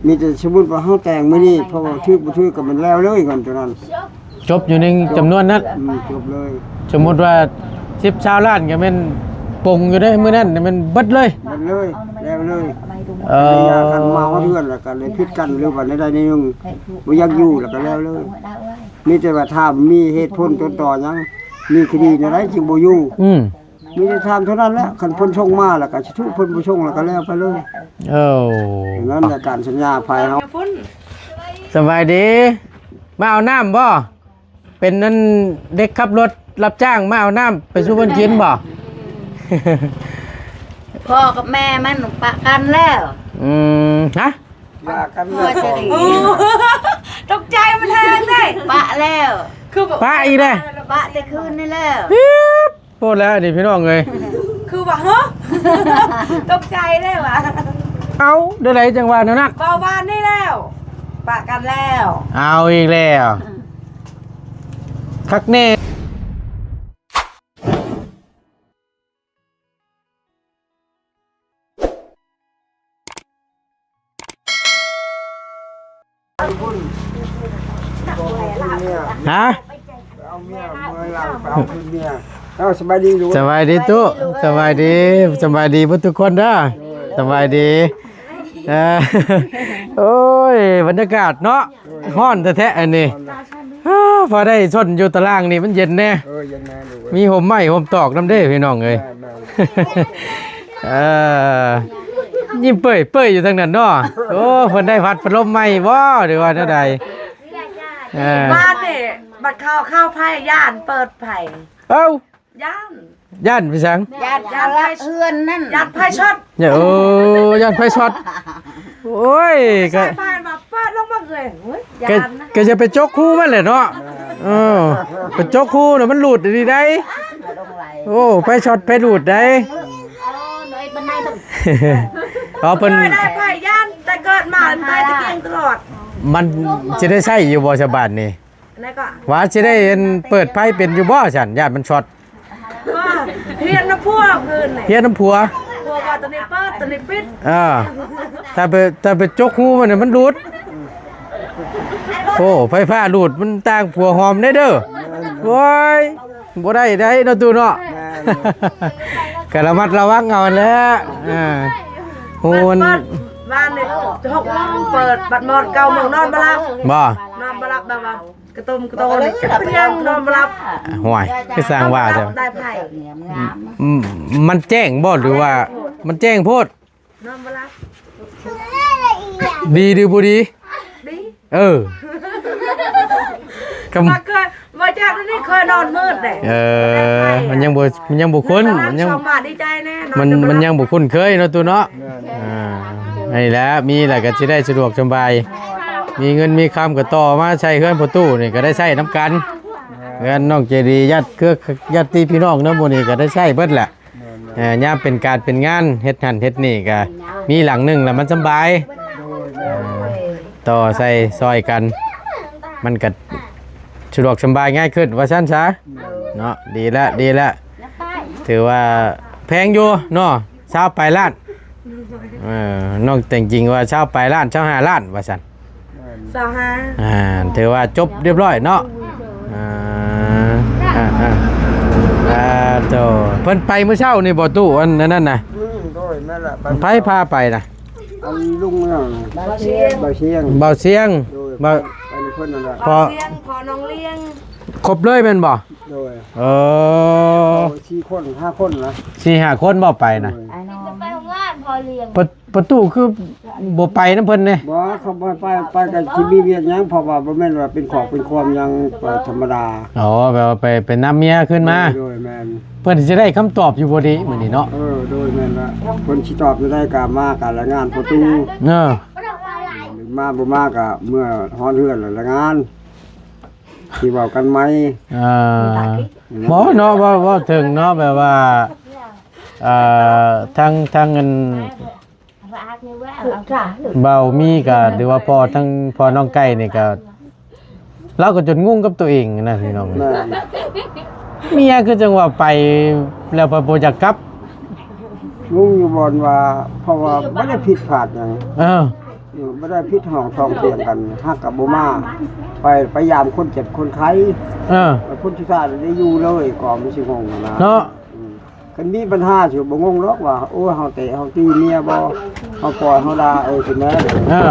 ມີແຕ່ສົມມຸດວ່າເຮົາແຕ່ງມື້ນີ້ ເພາະວ່າຖືກບໍ່ຖືກກໍແມ່ນແລ້ວເລີຍເງິນຕົວນັ້ນ ຈົບຢູ່ໃນຈຳນວນນັ້ນ ອືມ ຈົບເລີຍ. ສົມມຸດວ່າສິບ ຊາວລ້ານກໍແມ່ນປົງຢູ່ເດ້ ມື້ນັ້ນແມ່ນເບິດເລີຍ ເບິດເລີຍ ແລ້ວເລີຍ. ເອີ ຄັນມາຮອດເຮືອນແລ້ວກໍເລີຍຜິດກັນ ຫຼືວ່າແນວໃດແນວໜຶ່ງ ບໍ່ຢາກຢູ່ແລ້ວກໍແລ້ວເລີຍ. ມີແຕ່ວ່າຖ້າມີເຫດຜົນຕົ້ນຕໍຫຍັງ ມີຄະດີແນວໃດຈຶ່ງບໍ່ຢູ່. ອືມ ມີແຕ່ຖາມເທົ່ານັ້ນແຫຼະ ຄັນເພິ່ນສົ່ງມາແລ້ວກໍຊິຖືກ ເພິ່ນບໍ່ສົ່ງແລ້ວກໍແລ້ວໄປເລີຍ. ເອີ ນັ້ນແຫຼະການສັນຍາໄພເຮົາ. ສະບາຍດີ ມາເອົານ້ຳບໍ່? ເປັນອັນເດັກຂັບລົດຮັບຈ້າງ ມາເອົານ້ຳໄປສູ່ເພິ່ນກິນບໍ່? ພໍ່ກັບແມ່ມັນປະກັນແລ້ວ. ອືມ ຮະ? ປະກັນແລ້ວ ໂອ້ ຕົກໃຈມັນແຮງເດ້. ປະແລ້ວ ຄືປະອີກແລ້ວ ປະແຕ່ຄືນນີ້ແລ້ວ. ໂພດແລ້ວນີ້ພີ່ນ້ອງເອີຍ ຄືວ່າ ຮະ ຕົກໃຈເດ້ວ່າ. ເອົ້າ ແນວໃດຈັ່ງວ່າແນວນັ້ນ? ເວົ້າວານນີ້ແລ້ວ ປະກັນແລ້ວ. ເອົາອີກແລ້ວ ຄັກແນ່. ຮະ? ເອົາເມຍ ເອົາເມຍ ເອົາຄືນເມຍ. ເອົ້າ ສະບາຍດີລູກ ສະບາຍດີຕູ້ ສະບາຍດີ ສະບາຍດີເບິດທຸກຄົນເດີ ສະບາຍດີ. ເອີ ໂອ້ຍ ບັນຍາກາດເນາະ ຮ້ອນແທ້ໆ ອັນນີ້. ອ້າ ພໍໄດ້ຊົນຢູ່ຕາລ່າງນີ້ມັນເຢັນແດ່ ເອີ ເຢັນແນ່ລູກເອີຍ ມີຮົ່ມໄມ້ຮົ່ມຕອກນຳເດ້ພີ່ນ້ອງເອີຍ. ແມ່ນໆ ເອີ ຍິ້ມເປີຍໆຢູ່ທາງນັ້ນເນາະ. ໂອ້ ເພິ່ນໄດ້ພັດພັດລົມໃໝ່ບໍ່ ຫຼືວ່າແນວໃດ? ເອີ ບ້ານນີ້ບັດເຂົ້າ ເຂົ້າໄຟ ຢ້ານເປີດໄຟ. ເອົ້າ ຢ້ານ ຢ້ານໄປສັງ? ຢ້ານ ຢ້ານໄຟ ເຮືອນນັ້ນ ຢ້ານໄຟຊັອດ. ໂອ້ ຢ້ານໄຟຊັອດ. ໂອ້ຍ ກໍໃສ່ໄຟມາເປີດລົງມາເອີຍ ໂອ້ຍ ກໍ ຢ້ານນະ ກໍຢ່າໄປຈົກຮູມັນແຫຼະເນາະ. ເອີ ໄປຈົກຮູແລ້ວມັນຫຼຸດອີ່ຫຼີໃດ໋. ໂອ້ ໄຟຊັອດໄຟຫຼຸດໃດ໋. ອໍ ເພິ່ນ ເຄີຍໄດ້ໄຟ ຢ້ານແຕ່ເກີດມາ ຕາຍແຕ່ກຽງຕະຫຼອດ. ມັນຊິໄດ້ໃຊ້ຢູ່ບໍ່ສະບາດນີ້? ວ່າຊິໄດ້ ອັນ ເປີດໄຟເປັນຢູ່ບໍ່ຊັ້ນ ຢ້ານມັນຊັອດ. ຮຽນນຳຜົວຄືນນີ້ ຮຽນນຳຜົວ ຜົວວ່າໂຕນີ້ເປີດ ໂຕນີ້ປິດ. ເອີ ຖ້າໄປ ຖ້າໄປຈົກຮູມັນ ມັນຫຼຸດ. ໂອ້ ໄຟຟ້າຫຼຸດມັນຕ່າງຜົວຫອມເດ້ເດີ. ໂອ້ຍ ບໍ່ໄດ້ໄດ໋ເນາະຕູ້ເນາະ. ແມ່ນ ກໍລະມັດລະວັງເອົາຫັ້ນແຫຼະ. ເອີ ໂຫ ເປີດ ວານນີ້ຫົກໂມງເປີດ ບັດມອດເກົ້າໂມງນອນບໍ່ຫຼັບ. ບໍ່ ນອນບໍ່ຫຼັບ ແບບວ່າ ກະຕຸ່ມກະໂຕນີ້ ເປັນຫຍັງນອນບໍ່ຫຼັບ. ຫ້ວຍ ຄືຊ່າງວ່າແທ້. ໄດ້ໄຜ ອືມ ມັນແຈ້ງບໍ່ ຫຼືວ່າມັນແຈ້ງໂພດ? ນອນບໍ່ຫຼັບ. ດີຫຼືບໍ່ດີ? ດີ. ເອີ ຄຳ ບໍ່ເຄີຍ ບໍ່ຈັກນີ້ເຄີຍນອນມືດເດ້. ເອີ ມັນຍັງບໍ່ ມັນຍັງບໍ່ຄຸ້ນ ມັນຍັງ ສອງບາດດີໃຈແນ່ ມັນ ມັນຍັງບໍ່ຄຸ້ນເຄີຍເນາະຕູ້ເນາະ. ອ່າ ນີ້ແຫຼະ ມີແລ້ວກໍຊິໄດ້ສະດວກສະບາຍ ມີເງິນມີຄຳກໍຕໍ່ມາໃຊ້ເຮືອນພໍ່ຕູ້ນີ້ກໍໄດ້ໃຊ້ນຳກັນ. ເຮືອນນ້ອງເຈດີ ຍາດເຄືອ ຍາດຕິພີ່ນ້ອງນຳໝູ່ນີ້ກໍໄດ້ໃຊ້ເບິດແຫຼະ. ເອີ ຍາມເປັນການເປັນງານ ເຮັດຫັ້ນເຮັດນີ້ກໍມີຫຼັງໜຶ່ງແລ້ວມັນສະບາຍ. ຕໍ່ໃສ່ຊ່ອຍກັນ ມັນກໍສະດວກສະບາຍງ່າຍຂຶ້ນວ່າຊັ້ນຊະເນາະ. ດີແລ້ວ ດີແລ້ວ ຖືວ່າແພງຢູ່ເນາະ ຊາວປາຍລ້ານ. ເອີ ນ້ອງແຕ່ງຈິງວ່າຊາວປາຍລ້ານ ຊາວຫ້າລ້ານວ່າຊັ້ນ. ຊາວຫ້າ ອ່າ ຖືວ່າຈົບຮຽບຮ້ອຍເນາະ. ອ່າ ອ່າ ອ່າ ໂຕ ເພິ່ນໄປມື້ເຊົ້ານີ້ບໍ່ຕູ້ ອັນ ອັນນັ້ນນະ? ອືມ ໂດຍ ແມ່ນລະ ໃຜພາໄປນະ? ອັນລຸງນັ້ນ ບ່າວຊຽງ ບ່າວຊຽງ ໂດຍ ບ່າວ ອັນເພິ່ນນັ້ນລະ ພໍ່ ບ່າວຊຽງ ພໍ່ນ້ອງລ້ຽງ ຄົບເລີຍແມ່ນບໍ່? ໂດຍ ເອີ ສີ່ຄົນ ຫ້າຄົນນະ ສີ່ຫ້າຄົນບໍ່ໄປນະ. ໂດຍ ໄປໂຮງງານພໍ່ລ້ຽງ ປະຕູຄືບໍ່ໄປນຳເພິ່ນເດ້? ບໍ່ ເຂົາບໍ່ໄປ ໄປກໍຊິມີວຽກຫຍັງ ເພາະວ່າບໍ່ແມ່ນວ່າເປັນຂອກເປັນຄວາມຫຍັງ ກໍທຳມະດາ. ອໍ ແບບວ່າໄປ ໄປນຳເມຍຂຶ້ນມາ. ໂດຍ ໂດຍ ແມ່ນ. ເພິ່ນຊິໄດ້ຄຳຕອບຢູ່ບໍ່ດີມື້ນີ້ເນາະ? ເອີ ໂດຍ ແມ່ນລະ ເພິ່ນຊິຕອບແນວໃດກໍມາກໍລາຍງານປະຕູ. ເອີ ມາບໍ່ມາກໍເມື່ອຮອດເຮືອນລະລາຍງານ ຊິເວົ້າກັນໃໝ່. ອ່າ ບໍ່ເນາະ ເວົ້າ ເວົ້າເຖິງເນາະ ແບບວ່າ ເອີ ທາງ ທາງອັນ ເບົາມີກໍ ຫຼືວ່າພໍ່ ທາງພໍ່ນ້ອງໄກ່ນີ້ກໍ ລາວກໍຈົນງົງກັບຕົວເອງນະພີ່ນ້ອງ. ແມ່ນ ເມຍຄືຈັ່ງວ່າໄປແລ້ວໄປບໍ່ຢາກກັບ. ງົງຢູ່ບ່ອນວ່າ ເພາະວ່າບໍ່ໄດ້ຜິດພາດຫຍັງ. ເອີ ຢູ່ ບໍ່ໄດ້ຜິດຫ້ອງທ້ອງຖຽງກັນ ຫາກກໍບໍ່ມາ ໄປ ໄປຢາມຄົນເຈັບຄົນໄຂ້ ເອີ ແລ້ວຄົນສຸດທ້າຍໄດ້ຢູ່ເລີຍ ກໍມັນຊິງົງນະ ເນາະ ອືມ ຄັນມີບັນຫາຊິບໍ່ງົງດອກວ່າ ໂອ້ຍ ເຮົາເຕະເຮົາຕີເມຍບໍ່ ເຮົາປ່ອຍເຮົາດ່າ ເອີ ຊິແມ່ນ ເອີ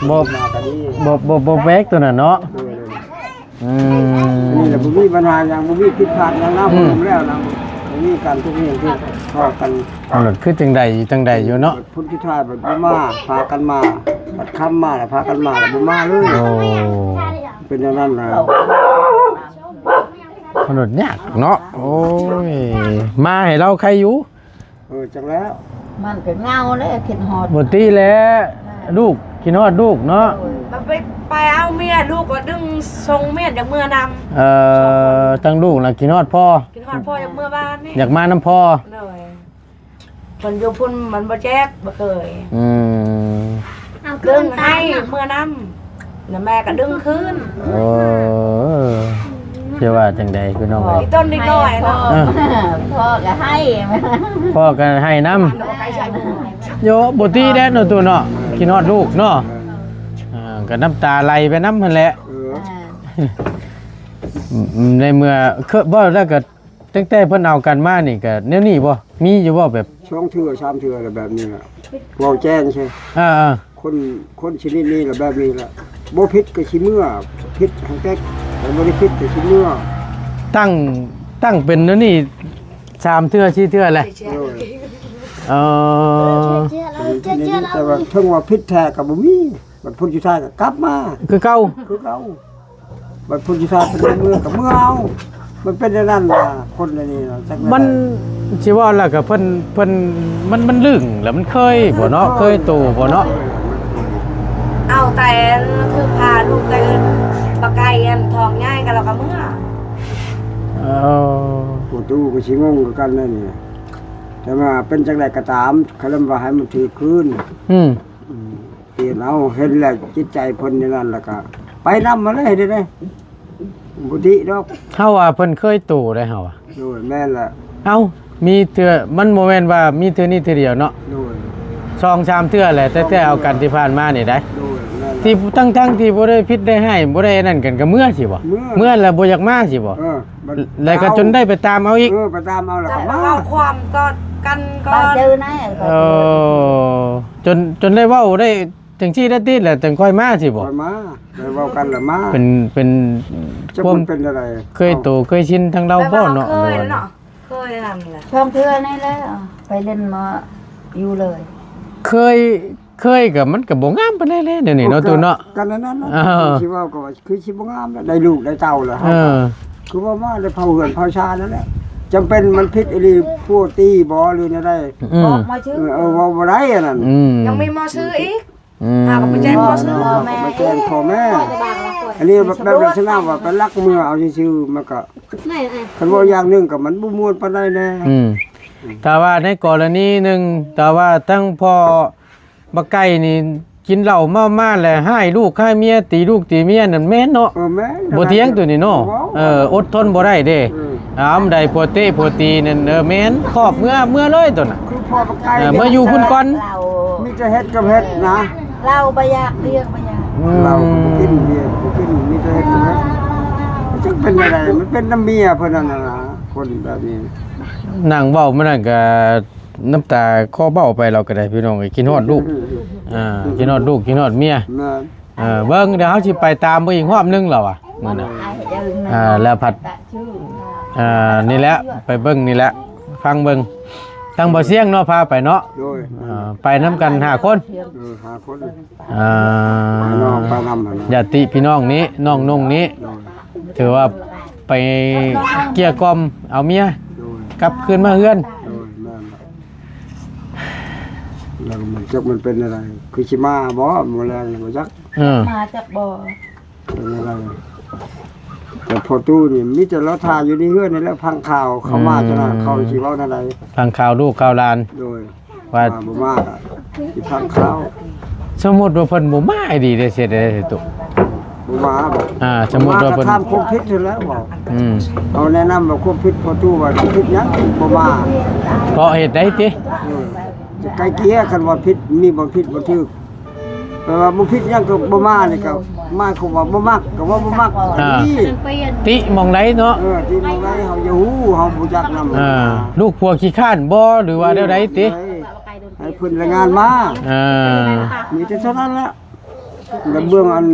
ບໍ່ ມາກໍດີ ບໍ່ ບໍ່ ບໍ່ແປກຕົວນັ້ນເນາະ ໂດຍ ໂດຍ ອືມ ອັນນີ້ລະບໍ່ມີບັນຫາຫຍັງ ບໍ່ມີຜິດພາດຫຍັງນະ ອືມ ແລ້ວນະ ບໍ່ມີການຕົກແຍງທີ່ທະເລາະກັນ ເອົາລະ ຄືຈັ່ງໃດຈັ່ງໃດຢູ່ເນາະ ຜົນສຸດທ້າຍບັດບໍ່ມາ ພາກັນມາ ບັດຄຳມາລະ ພາກັນມາລະ ບໍ່ມາເລີຍ ໂອ້ ເປັນແນວນັ້ນລະ ມັນຍາກເນາະ ໂອ້ຍ ມາໃຫ້ລາວໄຄຢູ່ ເອີ ຈັກແລ້ວ ມັນກໍເຫງົາແຫຼະ ຄິດຮອດ ບໍ່ຕິແຫຼະ ລູກ ຄິດຮອດລູກເນາະ ໂດຍ ມັນໄປ ໄປເອົາເມຍ ລູກກໍດຶງສົ່ງເມຍຢາກເມືອນຳ ເອີ ທັງລູກນະຄິດຮອດພໍ່ ຄິດຮອດພໍ່ ຢາກເມືອບ້ານນີ້ ຢາກມານຳພໍ່ ໂດຍ ເພິ່ນຢູ່ພຸ້ນມັນບໍ່ແຈກ ບໍ່ເຄີຍ ອືມ ດຶງໃຫ້ເມືອນຳ ແລ້ວແມ່ກໍດຶງຄືນ ເອີ ຈະວ່າຈັ່ງໃດພີ່ນ້ອງເອີຍ ອີຕົ້ນເດັກນ້ອຍເນາະ ເອີ ພໍ່ກໍໃຫ້ ພໍ່ກໍໃຫ້ນຳ ໂຍ ບໍ່ຕິແດ່ເນາະ ຕູ້ເນາະ ຄິດຮອດລູກເນາະ ອ່າ ກໍນ້ຳຕາໄຫຼໄປນຳຫັ້ນແຫຼະ ເອີ ໃນເມື່ອ ເຄີຍ ເວົ້າແລ້ວກໍ ຕັ້ງແຕ່ເພິ່ນເອົາກັນມານີ້ກໍແນວນີ້ບໍ່? ມີຢູ່ບໍ່ແບບ ສອງເທື່ອສາມເທື່ອແລ້ວແບບນີ້ລະ ເວົ້າແຈ້ງເຊີ ອ່າໆ ຄົນ ຄົນຊະນິດນີ້ລະແບບນີ້ລະ ບໍ່ຜິດກໍຊິເມືອ ຜິດຫັ້ນແຕ່ ແຕ່ບໍ່ໄດ້ຜິດກໍຊິເມືອ ຕັ້ງ ຕັ້ງເປັນແນວນີ້ສາມເທື່ອສີ່ເທື່ອແຫຼະ ໂດຍ ເອີ ແຕ່ວ່າເຖິງວ່າຜິດແທ້ກໍບໍ່ມີ ບັດຜົນສຸດທ້າຍກໍກັບມາຄືເກົ່າ ຄືເກົ່າ ບັດຜົນສຸດທ້າຍເພິ່ນເມືອກໍເມືອເອົາ ມັນເປັນແນວນັ້ນລະ ຄົນອັນນີ້ລະ ຈັກແນວໃດ ມັນຊິເວົ້າແລ້ວກໍເພິ່ນ ເພິ່ນ ມັນ ມັນລຶ້ງ ແລ້ວມັນເຄີຍບໍ່ເນາະ ເຄີຍໂຕບໍ່ເນາະ ເອົາແຕ່ຖືພາລູກແຕ່ປາໄກ່ອັນທ້ອງໃຫຍ່ກໍລາວກໍເມືອ ເອີ ປະຕູກໍຊິງົງຄືກັນແນວນີ້ ແຕ່ວ່າເປັນຈັ່ງໃດກໍຕາມ ຄັນວ່າໃຫ້ມັນຖືກຄືນ ອືມ ອືມ ປ່ຽນເອົາ ເຫັນແລ້ວຈິດໃຈເພິ່ນແນວນັ້ນ ແລ້ວກໍໄປນຳຫັ້ນແຫຼະ ເຮັດແນວໃດ ບໍ່ຕິດອກ ເຮົາວ່າເພິ່ນເຄີຍໂຕໄດ໋ ເຮົາວ່າ ໂດຍ ແມ່ນລະ ເອົ້າ ມີເທື່ອ ມັນບໍ່ແມ່ນວ່າມີເທື່ອນີ້ເທື່ອດຽວເນາະ ໂດຍ ສອງສາມເທື່ອແຫຼະ ແຕ່ ແຕ່ເອົາກັນທີ່ຜ່ານມານີ້ໄດ໋ ໂດຍ ແມ່ນລະ ທີ່ ທັງໆທີ່ບໍ່ໄດ້ຜິດໄດ້ຮ້າຍ ບໍ່ໄດ້ອັນນັ້ນກັນ ກໍເມືອຊິບໍ່ ເມືອ ເມືອແລ້ວບໍ່ຢາກມາຊິບໍ່ ເອີ ແລ້ວກໍຈົນໄດ້ໄປຕາມເອົາອີກ ເອີ ໄປຕາມເອົາແລ້ວກໍມາ ເວົ້າຄວາມຕໍ່ກັນກ່ອນ ເອີ ຈົນ ຈົນໄດ້ເວົ້າໄດ້ ຈັ່ງຊີ້ໄດ້ຕິ ແລ້ວຈັ່ງຄ່ອຍມາຊິບໍ່ ຄ່ອຍມາ ໄດ້ເວົ້າກັນແລ້ວມາ ເປັນ ເປັນ ຄວາມ ເປັນຈັ່ງໃດ ເຄີຍໂຕເຄີຍຊິນທາງລາວບໍ່ເນາະ ເຄີຍນັ້ນແຫຼະ ສອງເທື່ອນີ້ແຫຼະ ໄປຫຼິ້ນມາຢູ່ເລີຍ ເຄີຍ ເຄີຍກໍມັນກໍບໍ່ງາມປານໃດແຫຼະ ດຽວນີ້ເນາະ ໂອ້ ຕູ້ເນາະ ກໍນັ້ນໆ ເອີ ຊິເວົ້າກໍວ່າຄືຊິບໍ່ງາມແຫຼະ ໄດ້ລູກໄດ້ເຕົ້າແລ້ວ ເອີ ຄືວ່າມາໄດ້ເຜົາເຮືອນເຜົາຊານນັ້ນແຫຼະ ຈຳເປັນມັນຜິດອີ່ຫຼີ ຜົວຕີບໍ່ ຫຼືແນວໃດ ອືມ ອອກມາຊື່ ເອີ ເວົ້າບໍ່ໄດ້ອັນນັ້ນ ອືມ ຍັງມີໝໍຊື້ອີກ ອືມ ຫາກໍໄປແຈ້ງພໍ່ຊື້ ມາແຈ້ງພໍ່ແມ່ ອັນນີ້ແບບລັກສະນະວ່າໄປລັກເມືອເອົາຊື່ໆ ມັນກໍ ຄັນເວົ້າຢ່າງໜຶ່ງກໍມັນບໍ່ມ່ວນປານໃດແດ່ ອືມ ຖ້າວ່າໃນກໍລະນີໜຶ່ງ ຖ້າວ່າທັງພໍ່ບັກໄກ່ນີ້ກິນເຫຼົ້າເມົາມາແລ້ວຮ້າຍລູກຮ້າຍເມຍ ຕີລູກຕີເມຍນັ້ນແມ່ນເນາະ ເອີ ແມ່ນ ບໍ່ຖຽງໂຕນີ້ເນາະ ເອີ ອົດທົນບໍ່ໄດ້ເດ້ ອືມ ອາ ອັນໃດຜົວເຕະຜົວຕີນັ້ນ ເອີ ແມ່ນ ຄອບເມືອ ເມືອເລີຍໂຕນັ້ນ ຄືພໍ່ບັກໄກ່ ເອີ ເມືອຢູ່ພຸ້ນກ່ອນ ມີແຕ່ເຮັດກັບເຮັດນະ ເຫຼົ້າບໍ່ຢາກ ເບຍກໍບໍ່ຢາກ ອືມ ເຫຼົ້າກໍບໍ່ກິນ ເບຍກໍບໍ່ກິນ ມີແຕ່ເຮັດກັບເຮັດ ຈັກເປັນຈັ່ງໃດ ມັນເປັນນຳເມຍເພິ່ນນັ້ນນະ ຄົນແບບນີ້ ນັ່ງເວົ້າມື້ນັ້ນກໍນ້ຳຕາຄໍເບົ້າໄປ ລາວກໍໄດ້ ພີ່ນ້ອງເອີຍ ຄິດຮອດລູກ ອ່າ ຄິດຮອດລູກ ຄິດຮອດເມຍ ແມ່ນ ເອີ ເບິ່ງ ດຽວເຮົາຊິໄປຕາມເບິ່ງອີກຮອບໜຶ່ງແລ້ວວ່າ ມື້ນັ້ນ ອ່າ ແລ້ວພັດ ອ່າ ນີ້ແຫຼະ ໄປເບິ່ງນີ້ແຫຼະ ຟັງເບິ່ງ ທາງບໍ່ສຽງເນາະ ພາໄປເນາະ ໂດຍ ອ່າ ໄປນຳກັນຫ້າຄົນ ເອີ ຫ້າຄົນ ອ່າ ພີ່ນ້ອງໄປນຳ ຍາດຕິພີ່ນ້ອງນີ້ ນ້ອງນົງນີ້ ໂດຍ ຖືວ່າໄປເກັ່ຍກ່ອມເອົາເມຍ ໂດຍ ກັບຄືນມາເຮືອນ ໂດຍ ແມ່ນລະ ແລ້ວມັນຈັກມັນເປັນແນວໃດ ຄືຊິມາບໍ່ ມື້ແລງນີ້ບໍ່ຈັກ ເອີ ມາຈັກບໍ່ ເປັນແນວໃດ ແຕ່ພໍ່ຕູ້ນີ້ມີແຕ່ລໍຖ້າຢູ່ໃນເຮືອນນີ້ແຫຼະ ຟັງຂ່າວເຂົາມາ ອືມ ຈັ່ງນັ້ນ ເຂົາຊິເວົ້າແນວໃດ ຟັງຂ່າວລູກຂ່າວຫຼານ ໂດຍ ວ່າ ວ່າບໍ່ມາກໍຊິພັກເຂົາ ສົມມຸດວ່າເພິ່ນບໍ່ມາອີ່ຫຼີເດ້ ເຮັດໃດເດ້ຕຸ ບໍ່ມາບໍ ອ່າ ສົມມຸດວ່າເພິ່ນ ບໍ່ມາກໍຖາມຄວາມຜິດຫັ້ນແຫຼະເວົ້າ ອືມ ເຮົາແນະນຳວ່າຄວາມຜິດພໍ່ຕູ້ວ່າຜິດຫຍັງບໍ່ມາ ເພາະເຮັດໃດຕິ ເອີ ໄກ່ເກ່ຍ ຄັນວ່າຜິດ ມີບ່ອນຜິດບ່ອນຖືກ ແປວ່າບໍ່ຜິດຫຍັງກໍບໍ່ມານີ້ ກໍໝາຍຄວາມວ່າບໍ່ມັກ ກໍເວົ້າບໍ່ມັກ ອ່າ ນີ້ ຕິໝ່ອງໃດເນາະ ເອີ ທີ່ໝ່ອງໃດເຮົາຢ່າຮູ້ ເຮົາບໍ່ຈັກນຳ ອ່າ ລູກຜົວຂີ້ຄ້ານບໍ່ ຫຼືວ່າແນວໃດຕິ ໃຫ້ເພິ່ນລາຍງານມາ ອ່າ ມີແຕ່ເທົ່ານັ້ນແຫຼະ ລະເບື້ອງອັນ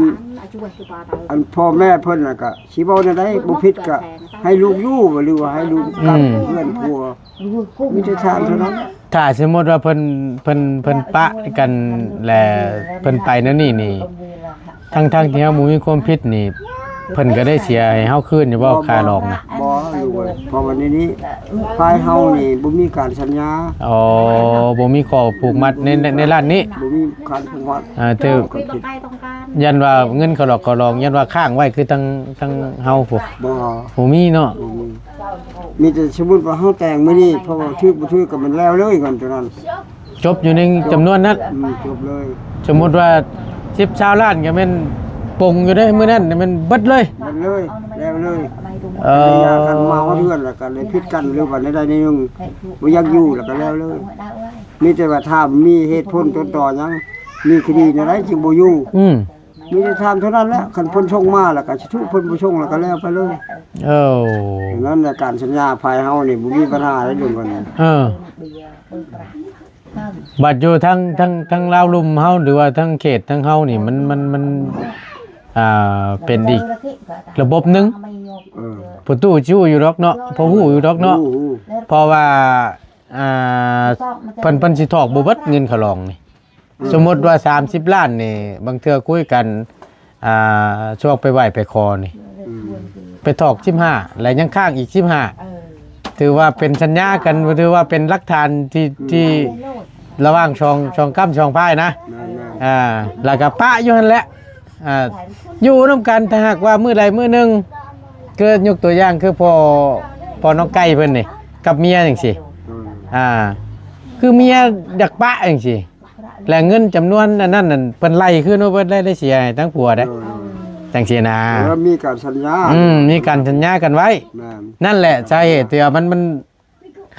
ອັນພໍ່ແມ່ເພິ່ນນະ ກໍຊິເວົ້າແນວໃດ ບໍ່ຜິດກໍໃຫ້ລູກຢູ່ ຫຼືວ່າໃຫ້ລູກກັບ ອືມ ເຮືອນຜົວ ມີແຕ່ທາງເທົ່ານັ້ນ ຖ້າສົມມຸດວ່າເພິ່ນ ເພິ່ນ ເພິ່ນປະກັນ ແລະ ເພິ່ນໄປແນວນີ້ນີ້ ທັງໆທີ່ເຮົາບໍ່ມີຄວາມຜິດນີ້ ເພິ່ນກໍໄດ້ເສຍໃຫ້ເຮົາຄືນຢູ່ບໍ່ ຄ່າດອງນະ? ບໍ່ ລູກເອີຍ ເພາະວ່າໃນນີ້ ຝ່າຍເຮົານີ້ບໍ່ມີການສັນຍາ ອໍ ບໍ່ມີຂໍ້ຜູກມັດໃນ ໃນ ໃນດ້ານນີ້ ບໍ່ມີການຜູກມັດ ອ່າ ຖືກ ຢ້ານວ່າເງິນເຂົາຫຼອກເຂົາຫຼອງ ຢ້ານວ່າຄ້າງໄວ້ຄືທາງ ທາງເຮົາພຸ້ນ ບໍ່ ບໍ່ມີເນາະ ບໍ່ມີ ມີແຕ່ສົມມຸດວ່າເຮົາແຕ່ງມື້ນີ້ ເພາະວ່າຖືກບໍ່ຖືກກໍແມ່ນແລ້ວເລີຍ ເງິນຕົວນັ້ນ ຈົບຢູ່ໃນຈຳນວນນັ້ນ ອືມ ຈົບເລີຍ ສົມມຸດວ່າສິບ ຊາວລ້ານກໍແມ່ນປົງຢູ່ເດ້ ມື້ນັ້ນແມ່ນເບິດເລີຍ ເບິດເລີຍ ແລ້ວເລີຍ ເອີ ຄັນມາຮອດເຮືອນແລ້ວກໍໄດ້ຜິດກັນ ຫຼືວ່າໃດໆໜຶ່ງ ບໍ່ຢາກຢູ່ແລ້ວກໍແລ້ວເລີຍ ມີແຕ່ວ່າຖ້າມີເຫດຜົນຕົ້ນຕໍຫຍັງ ມີຄະດີແນວໃດຈຶ່ງບໍ່ຢູ່ ອືມ ມີແຕ່ຖາມເທົ່ານັ້ນແຫຼະ ຄັນເພິ່ນສົ່ງມາແລ້ວກໍຊິຖືກ ເພິ່ນບໍ່ສົ່ງແລ້ວກໍແລ້ວໄປເລີຍ ເອີ ນັ້ນແຫຼະ ການສັນຍາຝ່າຍເຮົານີ້ບໍ່ມີບັນຫາໃດເລື່ອງນີ້ ເອີ ບັດຢູ່ທາງ ທາງ ທາງລາວລຸ່ມເຮົາ ຫຼືວ່າທາງເຂດທາງເຮົານີ້ ມັນ ມັນ ມັນ ອ່າ ເປັນອີກລະບົບໜຶ່ງ ເອີ ປະຕູຊິຮູ້ຢູ່ດອກເນາະ ພໍຮູ້ຢູ່ດອກເນາະ ຮູ້ ຮູ້ ເພາະວ່າ ອ່າ ເພິ່ນ ເພິ່ນຊິຖອກບໍ່ເບິດເງິນເຂົາລອງນີ້ ອືມ ສົມມຸດວ່າສາມສິບລ້ານນີ້ ບາງເທື່ອຄຸຍກັນ ອ່າ ຊ່ວງໄປໄຫວ້ໄປຂໍນີ້ ອືມ ໄປຖອກສິບຫ້າ ແລະຍັງຄ້າງອີກສິບຫ້າ ເອີ ຖືວ່າເປັນສັນຍາກັນ ຖືວ່າເປັນຫຼັກຖານທີ່ ອືມ ທີ່ລະຫວ່າງສອງ ສອງກ້ຳສອງຝ່າຍນະ ແມ່ນໆ ອ່າ ແລ້ວກໍປະຢູ່ຫັ້ນແຫຼະ ອ່າ ຢູ່ນຳກັນ ຖ້າຫາກວ່າມື້ໃດມື້ໜຶ່ງ ຄືຍົກຕົວຢ່າງຄືພໍ່ ພໍ່ນ້ອງໄກ່ເພິ່ນນີ້ ກັບເມຍຈັ່ງຊີ້ ອືມ ອ່າ ຄືເມຍຢາກປະຈັ່ງຊີ້ ແລະເງິນຈຳນວນອັນນັ້ນນັ້ນ ເພິ່ນໄລ່ຄືນມາເບິດເລີຍ ໄດ້ເສຍໃຫ້ທັງຜົວເດ້ ໂດຍ ຈັ່ງຊີ້ນະ ແລ້ວມີການສັນຍາ ອືມ ມີການສັນຍາກັນໄວ້ ແມ່ນ ນັ້ນແຫຼະສາເຫດທີ່ວ່າມັນ ມັນ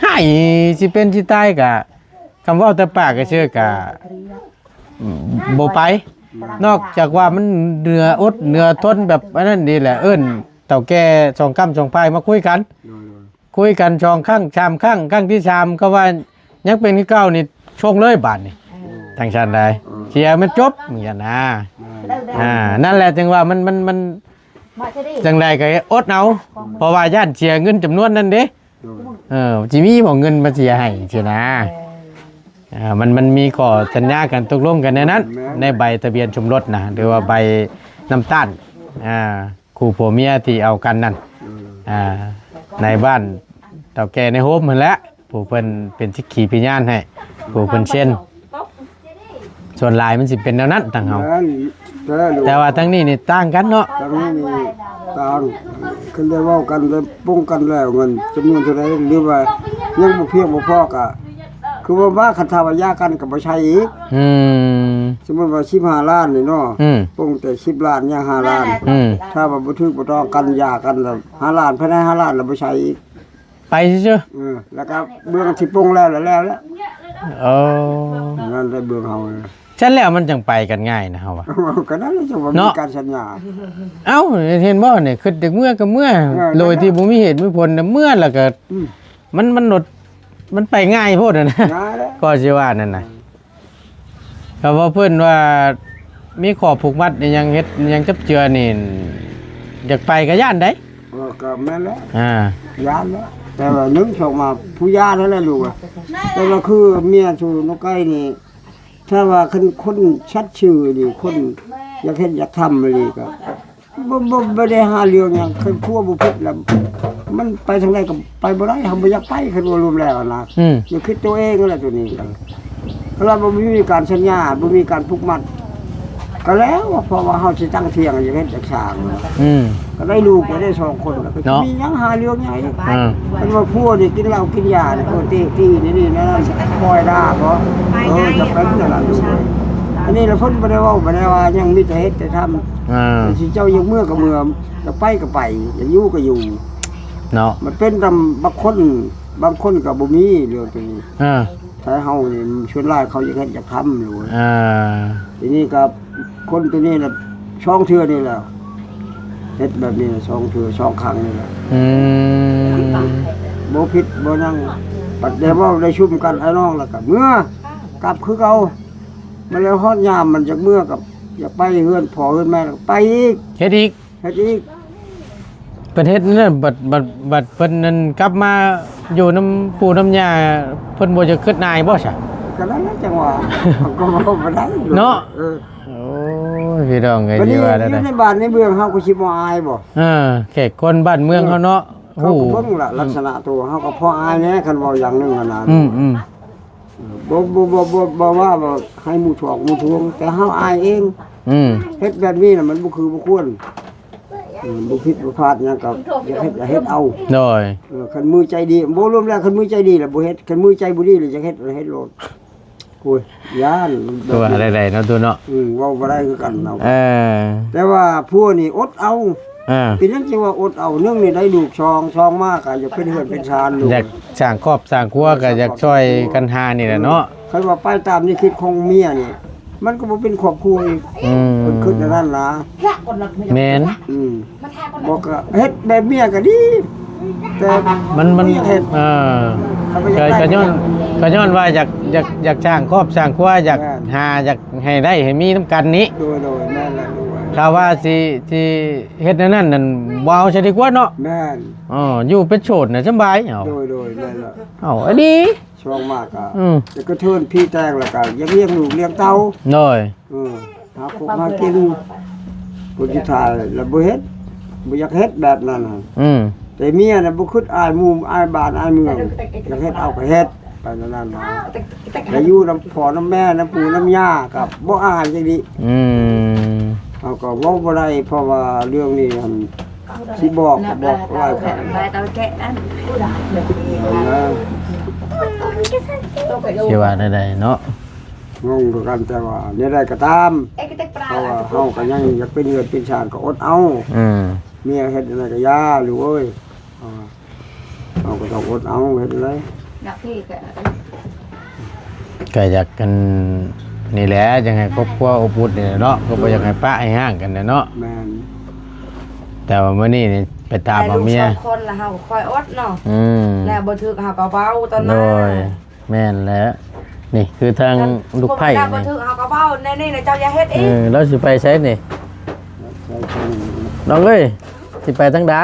ໃຫ້ຊິເປັນຊິຕາຍກະ ຄຳເວົ້າແຕ່ປາກກະຊື່ກະ ອືມ ບໍ່ໄປ ແມ່ນ ນອກຈາກວ່າມັນເໜືອອົດເໜືອທົນແບບອັນນັ້ນນີ້ແຫຼະ ເອີ້ນເຖົ້າແກ່ສອງກ້ຳສອງຝ່າຍມາຄຸຍກັນ ໂດຍໆ ຄຸຍກັນສອງຄັ້ງສາມຄັ້ງ ຄັ້ງທີສາມ ກໍວ່າຍັງເປັນຄືເກົ່ານີ້ ສົ່ງເລີຍບາດນີ້ ເອີ ຈັ່ງຊັ້ນໄດ໋ ເອີ ເສຍມັນຈົບ ຈັ່ງຊັ້ນນະ ແມ່ນ ອ່າ ນັ້ນແຫຼະ ຈຶ່ງວ່າມັນ ມັນ ມັນ ຈັ່ງໃດກໍອົດເອົາ ເພາະວ່າຢ້ານເສຍເງິນຈຳນວນນັ້ນເດ້ ໂດຍ ເອີ ຊິມີບໍ່ເງິນມາເສຍໃຫ້ຊີ້ນະ ເອີ ເອີ ມັນ ມັນມີຂໍ້ສັນຍາກັນຕົກລົງກັນໃນນັ້ນ ແມ່ນ ໃນໃບທະບຽນສົມລົດນະ ຫຼືວ່າໃບນຳຕ້ານ ອ່າ ຄູ່ຜົວເມຍທີ່ເອົາກັນນັ້ນ ເອີ ອ່າ ໃນບ້ານເຖົ້າແກ່ໃນໂຮມຫັ້ນແຫຼະ ຜູ້ເພິ່ນເປັນສັກຂີພະຍານໃຫ້ ຜູ້ເພິ່ນເຊັນ ສ່ວນຫຼາຍມັນຊິເປັນແນວນັ້ນທາງເຮົາ ແມ່ນແທ້ ແຕ່ວ່າທາງນີ້ນີ້ຕ່າງກັນເນາະ ທາງນີ້ນີ້ຕ່າງ ຄັນໄດ້ເວົ້າກັນ ໄດ້ປົງກັນແລ້ວ ເງິນຈຳນວນເທົ່າໃດ ຫຼືວ່າຍັງບໍ່ພຽງບໍ່ພໍ ກະຄືວ່າ ວ່າຄັນຖ້າວ່າຢາກັນກໍບໍ່ໃຊ້ອີກ ອືມ ສົມມຸດວ່າສິບຫ້າລ້ານນີ້ເນາະ ອືມ ປົງແຕ່ສິບລ້ານ ຍັງຫ້າລ້ານ ອືມ ຖ້າວ່າບໍ່ຖືກບໍ່ຕ້ອງກັນ ຢາກັນແລ້ວ ຫ້າລ້ານ ພາຍໃນຫ້າລ້ານແລ້ວບໍ່ໃຊ້ອີກ ໄປຊື່ໆ ເອີ ແລ້ວກໍເບື້ອງທີ່ປົງແລ້ວ ແລ້ວແລ້ວແຫຼະ ເອີ ນັ້ນແຫຼະເບື້ອງເຮົາ ຊັ້ນແລ້ວມັນຈັ່ງໄປກັນງ່າຍນະເຮົາວ່າ ກໍນັ້ນແຫຼະ ຈັ່ງວ່າມີການສັນຍາ ເອົ້າ ເຫັນບໍ່ນີ້ ຄິດຢາກເມືອກໍເມືອ ເອີ ໂດຍທີ່ບໍ່ມີເຫດມີຜົນນະ ເມືອແລ້ວກໍ ອືມ ມັນ ມັນລົດ ມັນໄປງ່າຍໂພດຫັ້ນນະ ງ່າຍແລ້ວ ກໍຊິວ່ານັ້ນນະ ກໍວ່າເພິ່ນວ່າມີຂໍ້ຜູກມັດອີ່ຫຍັງ ເຮັດອີ່ຫຍັງຈັບເຈືອນີ້ ຢາກໄປກໍຢ້ານໃດ໋ ເອີ ກໍແມ່ນແຫຼະ ອ່າ ຢ້ານແຫຼະ ແຕ່ວ່າໜຶ່ງ ສອງມາ ຜູ້ຢ້ານຫັ້ນແຫຼະລູກເອີຍ ແຕ່ວ່າຄືເມຍຊູນ້ອງໄກ່ນີ້ ຖ້າວ່າຄັນຄົນສັດຊື່ອີ່ຫຼີ ຄົນຢາກເຮັດຢາກທຳອີ່ຫຼີກໍ ບໍ່ ບໍ່ ບໍ່ໄດ້ຫາເລື່ອງຫຍັງ ຄັນຜົວບໍ່ຜິດແລ້ວ ມັນໄປທາງໃດກໍໄປບໍ່ໄດ້ ເຮົາບໍ່ຢາກໄປ ຄັນວ່າລວມແລ້ວນະ ອືມ ມັນຄິດຕົວເອງແຫຼະ ຕົວນີ້ກໍ ຄັນວ່າບໍ່ມີການສັນຍາ ບໍ່ມີການຜູກມັດ ກໍແລ້ວ ເພາະວ່າເຮົາຊິຕັ້ງຖຽງ ຢາກເຮັດຢາກສ້າງ ອືມ ກໍໄດ້ລູກ ກໍໄດ້ສອງຄົນ ກໍ ເນາະ ມີຫຍັງຫາເລື່ອງຫຍັງອີກ ອ່າ ຄັນວ່າຜົວນີ້ກິນເຫຼົ້າກິນຢານີ້ ເອີ ຕີ ຕີນີ້ ນີ້ນັ້ນ ປ່ອຍດ່າບໍ ເອີ ຈະເປັນແນວນັ້ນລູກເອີຍ ອັນນີ້ລະເພິ່ນບໍ່ໄດ້ເວົ້າ ບໍ່ໄດ້ວ່າຫຍັງ ມີແຕ່ເຮັດແຕ່ທຳ ອ່າ ຊິເຈົ້າຢາກເມືອກໍເມືອ ຢາກໄປກໍໄປ ຢາກຢູ່ກໍຢູ່ ເນາະ ມັນເປັນນຳບາງຄົນ ບາງຄົນກໍບໍ່ມີເລື່ອງຕົວນີ້ ອ່າ ໄທເຮົານີ້ສ່ວນຫຼາຍເຂົາຢາກເຮັດຢາກທຳໂລດ ອ່າ ທີນີ້ກໍ ຄົນຕົວນີ້ລະ ສອງເທື່ອນີ້ແຫຼະ ເຮັດແບບນີ້ລະ ສອງເທື່ອ ສອງຄັ້ງນີ້ແຫຼະ ອືມ ບໍ່ຜິດບໍ່ຫຍັງ. ບັດໄດ້ເວົ້າໄດ້ຊຸມກັນ ອ້າຍນ້ອງ ແລ້ວກໍເມືອ ກັບຄືເກົ່າ. ມາແລ້ວຮອດຍາມມັນຢາກເມືອ ກໍຢາກໄປເຮືອນພໍ່ເຮືອນແມ່ ກໍໄປອີກ ເຮັດອີກ ເຮັດອີກ. ເພິ່ນເຮັດນັ້ນ ບັດ ບັດ ບັດເພິ່ນນັ້ນກັບມາຢູ່ນຳປູ່ນຳຍ່າ ເພິ່ນບໍ່ຈະຄຶດອາຍບໍ່ຊະ? ກໍນັ້ນແຫຼະ ຈັ່ງວ່າ ກໍເວົ້າບໍ່ໄດ້ເນາະ. ເອີ ໂອ້ຍ ພີ່ນ້ອງເອີຍ ຊິວ່າແນວໃດ ຢູ່ໃນບ້ານໃນເມືອງເຮົາກໍຊິບໍ່ອາຍບໍ່? ເອີ ແຂກຄົນບ້ານເມືອງເຮົາເນາະ ເຂົາກໍເບິ່ງລະ ອືມ ລັກສະນະໂຕເຮົາກໍພໍອາຍແດ່ ຄັນເວົ້າຢ່າງໜຶ່ງຫັ້ນນະ. ອືມໆ ເອີ ບໍ່ ບໍ່ ບໍ່ ບໍ່ ບໍ່ວ່າ ວ່າໃຫ້ໝູ່ຖອກໝູ່ທວງ ແຕ່ເຮົາອາຍເອງ. ອືມ ເຮັດແບບນີ້ນະ ມັນບໍ່ຄືບໍ່ຄວນ. ເອີ ບໍ່ຜິດບໍ່ພາດຫຍັງກໍຢາກເຮັດກໍເຮັດເອົາ. ໂດຍ ເອີ ຄັນມືໃຈດີ ບໍ່ລວມແລ້ວ ຄັນມືໃຈດີລະບໍ່ເຮັດ ຄັນມືໃຈບໍ່ດີລະຢາກເຮັດລະເຮັດໂລດ. ໂອ້ຍ ຢ້ານ ຄືວ່າໄດ້ໆເນາະ ຕູ້ເນາະ. ອືມ ເວົ້າບໍ່ໄດ້ຄືກັນເນາະ. ເອີ ແຕ່ວ່າຜົວນີ້ອົດເອົາ. ເອີ ເປັນຫຍັງຈຶ່ງວ່າອົດເອົາ? ໜຶ່ງນີ້ໄດ້ລູກ ສອງ ສອງມາກໍຢາກເປັນເຮືອນເປັນຊານລູກ ຢາກສ້າງຄອບສ້າງຄົວ ກໍຢາກຊ່ອຍກັນຫານີ້ແຫຼະເນາະ. ເອີ ຄັນວ່າໄປຕາມແນວຄິດຂອງເມຍນີ້ ມັນກໍບໍ່ເປັນຄອບຄົວອີກ. ອືມ ເພິ່ນຄິດແນວນັ້ນນະ. ແມ່ນ ອືມ ບໍ່ກໍເຮັດແບບເມຍກໍດີ ແຕ່ມັນ ມັນ ບໍ່ຢາກເຮັດ. ເອີ ກໍ ກໍຍ້ອນ ກໍຍ້ອນວ່າຢາກ ຢາກ ຢາກສ້າງຄອບສ້າງຄົວ ຢາກ ແມ່ນ ຫາ ຢາກໃຫ້ໄດ້ໃຫ້ມີນຳກັນນີ້. ໂດຍໆ ແມ່ນແຫຼະ ຖ້າວ່າຊິ ຊິເຮັດແນວນັ້ນນັ້ນ ບໍ່ເອົາຊະດີກວ່າເນາະ. ແມ່ນ ເອີ ຢູ່ເປັນໂສດນະສະບາຍ. ເອົາ ໂດຍໆ ແມ່ນແຫຼະ ເອົາ ອັນນີ້ ຊ່ວງມາກະ ອືມ ຈະກະເທີນຜີແຕງ ແລ້ວກະຢາກລ້ຽງລູກລ້ຽງເຕົ້າ. ໂດຍ ເອີ ຫາກົບຫາກິນ ຜົນສຸດທ້າຍລະບໍ່ເຮັດ ບໍ່ຢາກເຮັດແບບນັ້ນ. ອືມ ແຕ່ເມຍນະບໍ່ຄິດອາຍໝູ່ອາຍບ້ານອາຍເມືອງ ຢາກເຮັດເອົາກະເຮັດໄປແນວນັ້ນນະ. ໄດ້ຢູ່ນຳພໍ່ນຳແມ່ນຳປູ່ນຳຍ່າກະບໍ່ອາຍຈັ່ງນີ້. ອືມ ເຮົາກະເວົ້າບໍ່ໄດ້ ເພາະວ່າເລື່ອງນີ້ຫັ້ນ ຊິບອກກໍບອກຫຼາຍຄັ້ງ ຊິວ່າແນວໃດເນາະ. ງົງຄືກັນ ແຕ່ວ່າແນວໃດກໍຕາມ ເພາະວ່າເຮົາກໍຍັງຢາກເປັນເຮືອນເປັນຊານກໍອົດເອົາ. ອືມ ເມຍເຮັດແນວໃດກໍຢ່າລູກເອີຍ ເຮົາກໍຕ້ອງອົດເອົາ ເຮັດແນວໃດ. ກໍຢາກ ອັນນີ້ແຫຼະ ຢາກໃຫ້ຄອບຄົວອົບອຸ່ນນີ້ແຫຼະເນາະ ກໍບໍ່ຢາກໃຫ້ປະໃຫ້ຮ້າງກັນແຫຼະເນາະ. ແມ່ນ ແຕ່ວ່າມື້ນີ້ນີ້ໄປຕາມເອົາເມຍ ໄດ້ລູກສອງຄົນລະ ເຮົາກໍຄ່ອຍອົດເນາະ. ອືມ ແລ້ວບໍ່ຖືກເຮົາກໍເວົ້າຕອນນັ້ນ. ໂດຍ ແມ່ນແຫຼະ ນີ້ຄືທາງລູກໃພ້ນີ້ ບໍ່ຖືກເຮົາກໍເວົ້າແນວນີ້ນະ ເຈົ້າຢ່າເຮັດອີກ. ເອີ ລາວຊິໄປໃສນີ້ ນ້ອງເອີຍ ຊິໄປທາງໃດ?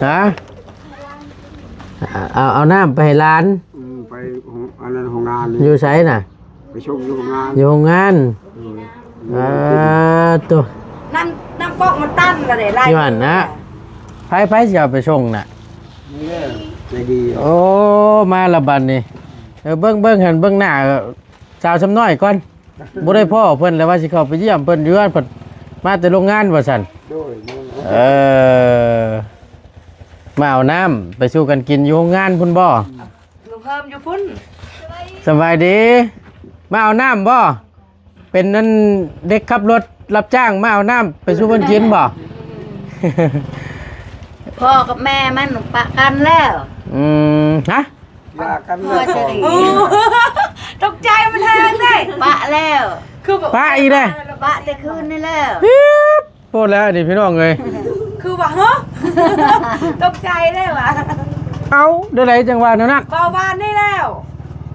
ຮະ ເອົາ ເອົານ້ຳໄປໃຫ້ຫຼານ. ອືມ ໄປໂຮງ ອັນນັ້ນ ໂຮງງານນີ້. ຢູ່ໃສນະ? ໄປສົ່ງຢູ່ໂຮງງານ. ຢູ່ໂຮງງານ. ເອີ ອາ ໂຕ ນ້ຳ ນ້ຳກອກມັນຕັນລະເດ້ ຢູ່ຫັ້ນນະ. ໃຜ ໃຜຊິເອົາໄປສົ່ງນະ? ນີ້ແຫຼະ ໃຈດີ. ໂອ້ ມາລະບັດນີ້. ເອີ ເບິ່ງ ເບິ່ງຫັ້ນ ເບິ່ງໜ້າສາວຊຳນ້ອຍກ່ອນ. ບໍ່ໄດ້ພໍ້ເພິ່ນ ແລ້ວວ່າຊິເຂົ້າໄປຢ້ຽມເພິ່ນຢູ່ເຮືອນ ເພິ່ນມາແຕ່ໂຮງງານວ່າຊັ້ນ. ໂດຍ ແມ່ນ. ເອີ ມາເອົານ້ຳໄປສູ່ກັນກິນຢູ່ໂຮງງານພຸ້ນບໍ່? ອືມ ເພີ່ມຢູ່ພຸ້ນ. ສະບາຍດີ ມາເອົານ້ຳບໍ່? ເປັນອັນເດັກຂັບລົດຮັບຈ້າງ ມາເອົານ້ຳໄປສູ່ເພິ່ນກິນບໍ່? ພໍ່ກັບແມ່ມັນປະກັນແລ້ວ. ອືມ ຮະ? ຢ່າກັນແລ້ວ. ໂອ້ ຕົກໃຈມັນແຮງເດ້. ປະແລ້ວ. ຄືແບບ ປະອີກແລ້ວ. ປະແຕ່ຄືນນີ້ແລ້ວ. ໂພດແລ້ວນີ້ພີ່ນ້ອງເອີຍ. ຄືວ່າ ຮະ? ຕົກໃຈເດ້ວ່າ. ເອົ້າ ແນວໃດຈັ່ງວ່າແນວນັ້ນ? ເວົ້າວານນີ້ແລ້ວ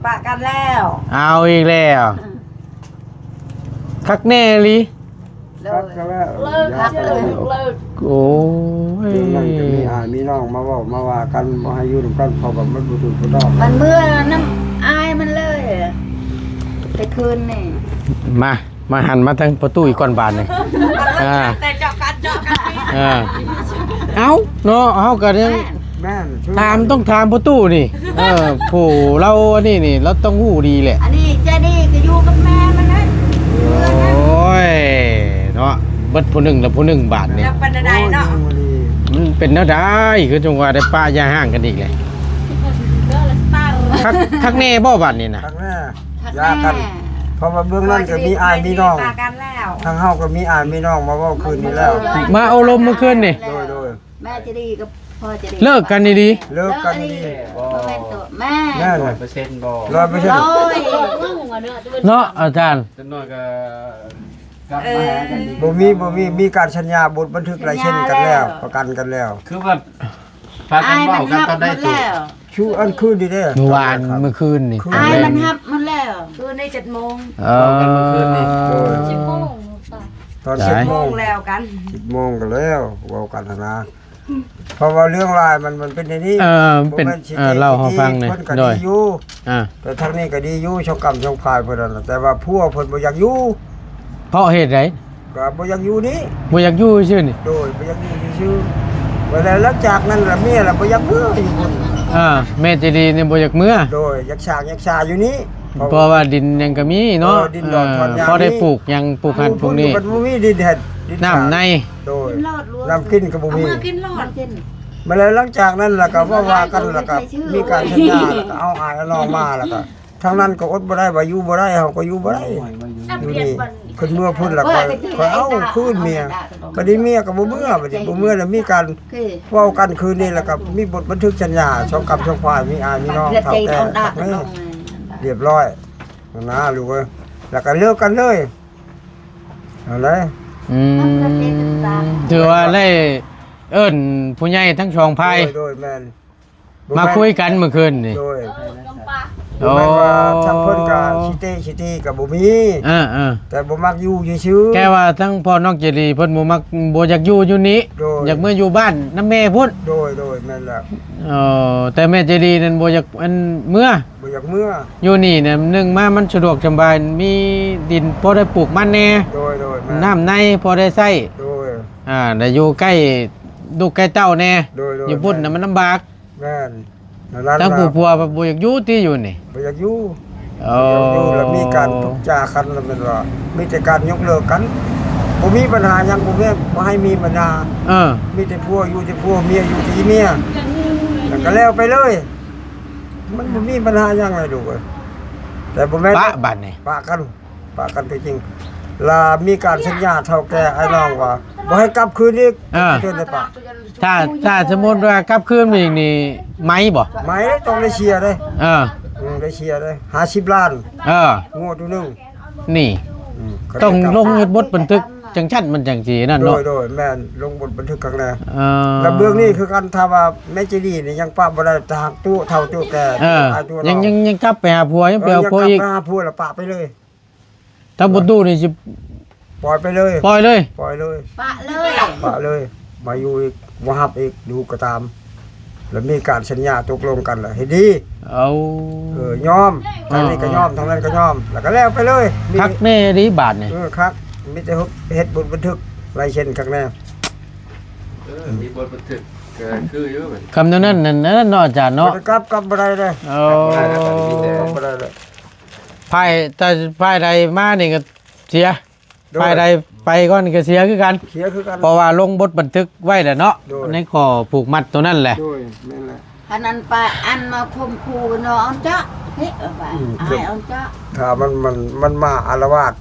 ປະກັນແລ້ວ. ເອົາອີກແລ້ວ. ຄັກແນ່ອີ່ຫຼີ. ເລີກ ຄັກແລ້ວ. ເລີກ ເລີກ ເລີກ. ໂອ້ຍ ເລື່ອງນັ້ນກໍມີອ້າຍມີນ້ອງມາເວົ້າມາວ່າກັນ ບໍ່ໃຫ້ຢູ່ນຳກັນ ເພາະວ່າມັນບໍ່ຖືກບໍ່ຕ້ອງ. ມັນເມືອນຳອ້າຍມັນເລີຍ ແຕ່ຄືນນີ້. ມາ ມາຫັນມາທາງປະຕູອີກກ່ອນບາດນີ້. ອ່າ ແຕ່ເຈາະກັນ ເຈາະກັນ. ອ່າ ເອົ້າ ເນາະ ເຮົາກໍຍັງ ແມ່ນ ຖາມ ຕ້ອງຖາມປະຕູນີ້. ເອີ ຜູ້ລາວອັນນີ້ນີ້ ລາວຕ້ອງຮູ້ດີແຫຼະ. ອັນນີ້ໃຈດີກໍຢູ່ກັບແມ່ມັນນະ. ໂອ້ຍ ເນາະ ເບິດຜູ້ໜຶ່ງລະຜູ້ໜຶ່ງບາດນີ້. ແລ້ວເປັນແນວໃດເນາະ? ໂອ້ຍ ມັນເປັນແນວໃດ? ຄືຈັ່ງວ່າໄດ້ປະຢ່າຮ້າງກັນອີກແຫຼະ. ຄັກ ຄັກແນ່ບໍ່ບາດນີ້ນະ? ຄັກແນ່. ຢ່າກັນ ເພາະວ່າເບື້ອງນັ້ນກໍມີອ້າຍມີນ້ອງ ທາງເຮົາກໍມີອ້າຍມີນ້ອງມາເວົ້າຄືນນີ້ແລ້ວ ມາໂອ້ລົມມື້ຄືນນີ້. ໂດຍໆ ແມ່ຈະດີກັບ ພໍຈະໄດ້ ເລີກກັນດີໆ ເລີກກັນດີໆ ບໍ່ແມ່ນຕົວ ແມ່ນ ແມ່ນ ຮ້ອຍເປີເຊັນບໍ່ ຮ້ອຍເປີເຊັນ ເນາະອາຈານ ຈັກໜ້ອຍກໍກັບມາຫາກັນອີກ ບໍ່ມີ ບໍ່ມີ ມີການສັນຍາບົດບັນທຶກລາຍເຊັນກັນແລ້ວ ສັນຍາແລ້ວ ປະກັນກັນແລ້ວ ຄືວ່າພາກັນເວົ້າກັນຕອນໃດຕົວ ຊຸອັນຄືນນີ້ເດ້ ມື້ວານມື້ຄືນນີ້ ອ້າຍມັນຮັບໝົດແລ້ວ ຄືໃນເຈັດໂມງ ເອີ ເວົ້າກັນມື້ຄືນນີ້ ໂດຍ ສິບໂມງ ຕອນສິບໂມງແລ້ວກັນ ສິບໂມງກໍແລ້ວ ເວົ້າກັນຫັ້ນນະ ເພາະວ່າເລື່ອງລາວມັນ ມັນເປັນແນວນີ້ ເອີ ເປັນ ບໍ່ແມ່ນຊິ ເອີ ເລົ່າໃຫ້ຟັງແດ່ ໂດຍ ແຕ່ທາງນີ້ກໍດີຢູ່ ສອງກ້ຳສອງຝ່າຍເພິ່ນນັ້ນ ແຕ່ວ່າຜົວເພິ່ນບໍ່ຢາກຢູ່ ເພາະເຫດໃດ? ກໍບໍ່ຢາກຢູ່ນີ້ ບໍ່ຢາກຢູ່ຊື່ນີ້ ໂດຍ ບໍ່ຢາກຢູ່ຊື່ໆ ແລ້ວຫຼັງຈາກນັ້ນລະເມຍລະບໍ່ຢາກເມືອຢູ່ພຸ້ນ ເອີ ແມ່ເຈດີນີ້ບໍ່ຢາກເມືອ ໂດຍ ຢາກສ້າງຢາກສາຢູ່ນີ້ ເພາະວ່າດິນຫຍັງກໍມີເນາະ ເອີ ດິນດອນ ເອີ ທອນຫຍ້າ ພໍໄດ້ປູກຫຍັງ ປູກຫັ້ນປູກນີ້ ມັນບໍ່ມີດິນເຮັດ ດິນ ນ້ຳໃນ ໂດຍ ກິນລອດ ນ້ຳກິນກໍບໍ່ມີ ເອົາເມືອກິນລອດ ມາແລ້ວຫຼັງຈາກນັ້ນລະກໍເວົ້າວ່າກັນ ລະກໍມີການສັນຍາ ລະກໍເອົາອ້າຍເອົານ້ອງມາ ລະກໍທາງນັ້ນກໍອົດບໍ່ໄດ້ ວ່າຢູ່ບໍ່ໄດ້ ເຮົາກໍຢູ່ບໍ່ໄດ້ ຢູ່ນີ້ ຂຶ້ນເມືອພຸ້ນລະຂ້ອຍ ຂ້ອຍເອົາຄືນເມຍ ບັດນີ້ເມຍກໍບໍ່ເມືອ ບັດນີ້ບໍ່ເມືອລະມີການເວົ້າກັນຄືນນີ້ ລະກໍມີບົດບັນທຶກສັນຍາ ສອງກ້ຳສອງຝ່າຍ ມີອ້າຍມີນ້ອງ ເຖົ້າແກ່ ລຽບຮ້ອຍ ນະລູກເອີຍ ລະກໍເລີກກັນເລີຍ ນັ້ນແຫຼະ ອືມ ຖືວ່າໄດ້ເອີ້ນຜູ້ໃຫຍ່ທັງສອງຝ່າຍ ໂດຍ ໂດຍ ແມ່ນ ມາຄຸຍກັນມື້ຄືນນີ້ ໂດຍ ໂອ້ ບໍ່ແມ່ນວ່າທາງເພິ່ນກໍຊິເຕະຊິຕີກໍບໍ່ມີ ເອີໆ ແຕ່ບໍ່ມັກຢູ່ຊື່ໆ ແຕ່ວ່າທາງພໍ່ນ້ອງເຈດີເພິ່ນບໍ່ມັກ ບໍ່ຢາກຢູ່ຢູ່ນີ້ ໂດຍ ຢາກເມືອຢູ່ບ້ານນຳແມ່ພຸ້ນ ໂດຍ ໂດຍ ແມ່ນແລ້ວ ເອີ ແຕ່ແມ່ເຈດີນັ້ນບໍ່ຢາກ ອັນ ເມືອ ບໍ່ຢາກເມືອ ຢູ່ນີ້ນະ ໜຶ່ງມາມັນສະດວກສະບາຍ ມີດິນພໍໄດ້ປູກມັນແດ່ ໂດຍ ໂດຍ ແມ່ນ ນ້ຳໃນພໍໄດ້ໃຊ້ ໂດຍ ອ່າ ໄດ້ຢູ່ໃກ້ລູກໃກ້ເຕົ້າແດ່ ໂດຍ ໂດຍ ຢູ່ພຸ້ນນະ ແມ່ນ ມັນລຳບາກ ແມ່ນ ທາງຜູ້ຜົວບໍ່ຢາກຢູ່ຕິຢູ່ນີ້ ບໍ່ຢາກຢູ່ ໂອ້ ບໍ່ຢາກຢູ່ ລະມີການທຸກຈາກັນ ລະແມ່ນວ່າມີແຕ່ການຍົກເລີກກັນ ບໍ່ມີບັນຫາຫຍັງ ບໍ່ແມ່ນບໍ່ໃຫ້ມີບັນຫາ ເອີ ມີແຕ່ຜົວຢູ່ແຕ່ຜົວ ເມຍຢູ່ແຕ່ເມຍ ລະກໍແລ້ວໄປເລີຍ ມັນບໍ່ມີບັນຫາຫຍັງເລີຍລູກເອີຍ ແຕ່ບໍ່ແມ່ນປະບາດນີ້ ປະກັນ ປະກັນຕົວຈິງ ລະມີການສັນຍາເຖົ້າແກ່ອ້າຍນ້ອງວ່າບໍ່ໃຫ້ກັບຄືນອີກ ເອີ ເພິ່ນໄດ້ປະ ຖ້າ ຖ້າສົມມຸດວ່າກັບຄືນມາອີກນີ້ໄໝບໍ່? ໄໝ ຕ້ອງໄດ້ເສຍເດ້ ເອີ ອືມ ໄດ້ເສຍເດ້ ຫ້າສິບລ້ານ ເອີ ງົວໂຕໜຶ່ງ ນີ້ ອືມ ຕ້ອງລົງເຮັດບົດບັນທຶກ ຈັ່ງຊັ້ນມັນຈັ່ງຊິນັ້ນເນາະ ໂດຍ ໂດຍ ແມ່ນ ລົງບົດບັນທຶກກັນແລ້ວ ເອີ ລະເບື້ອງນີ້ຄືກັນ ຖ້າວ່າແມ່ເຈດີນີ້ຍັງປະບໍ່ໄດ້ ຖ້າຫາກຕູ້ເຖົ້າຕູ້ແກ່ ເອີ ຍັງ ຍັງ ຍັງກັບໄປຫາຜົວ ຍັງໄປເອົາຜົວອີກ ເອີ ຍັງກັບໄປຫາຜົວລະປະໄປເລີຍ ທາງບໍ່ຕູ້ນີ້ຊິປ່ອຍໄປເລີຍ ປ່ອຍເລີຍ ປ່ອຍເລີຍ ປະເລີຍ ປະເລີຍ ມາຢູ່ອີກ ບໍ່ຮັບອີກ ດູກໍຕາມ ລະມີການສັນຍາຕົກລົງກັນລະເຮັດດີ ເອົາ ເອີ ຍອມ ເອີ ທາງນີ້ກໍຍອມ ເອີ ທາງນັ້ນກໍຍອມ ລະກໍແລ້ວໄປເລີຍ ຄັກແນ່ເດບາດນີ້ ເອີ ຄັກ ມີແຕ່ເຮັດບົດບັນທຶກລາຍເຊັນຄັກແນ່ ເອີ ມີບົດບັນທຶກກໍຄືຢູ່ ຄຳແນວນັ້ນນັ້ນເນາະອາຈານເນາະ ກັບ ກັບບໍ່ໄດ້ເດ້ ເອົາ ກັບບໍ່ໄດ້ແລ້ວ ກັບບໍ່ໄດ້ແລ້ວ ຝ່າຍ ຖ້າຝ່າຍໃດມານີ້ກໍເສຍ ໂດຍ ຝ່າຍໃດໄປກ່ອນກໍເສຍຄືກັນ ເສຍຄືກັນ ເພາະວ່າລົງບົດບັນທຶກໄວ້ແລ້ວເນາະ ໂດຍ ໃນຂໍ້ຜູກມັດໂຕນັ້ນແຫຼະ ໂດຍ ແມ່ນແຫຼະ ຄັນອັນປະອັນມາຂົ່ມຂູ່ເນາະ ເອົາເຈາະ ເຮັດເອົາໄປ ອືມ ອ້າຍເອົາເຈາະ ຖ້າມັນ ມັນ ມັນມາອາລະວາດ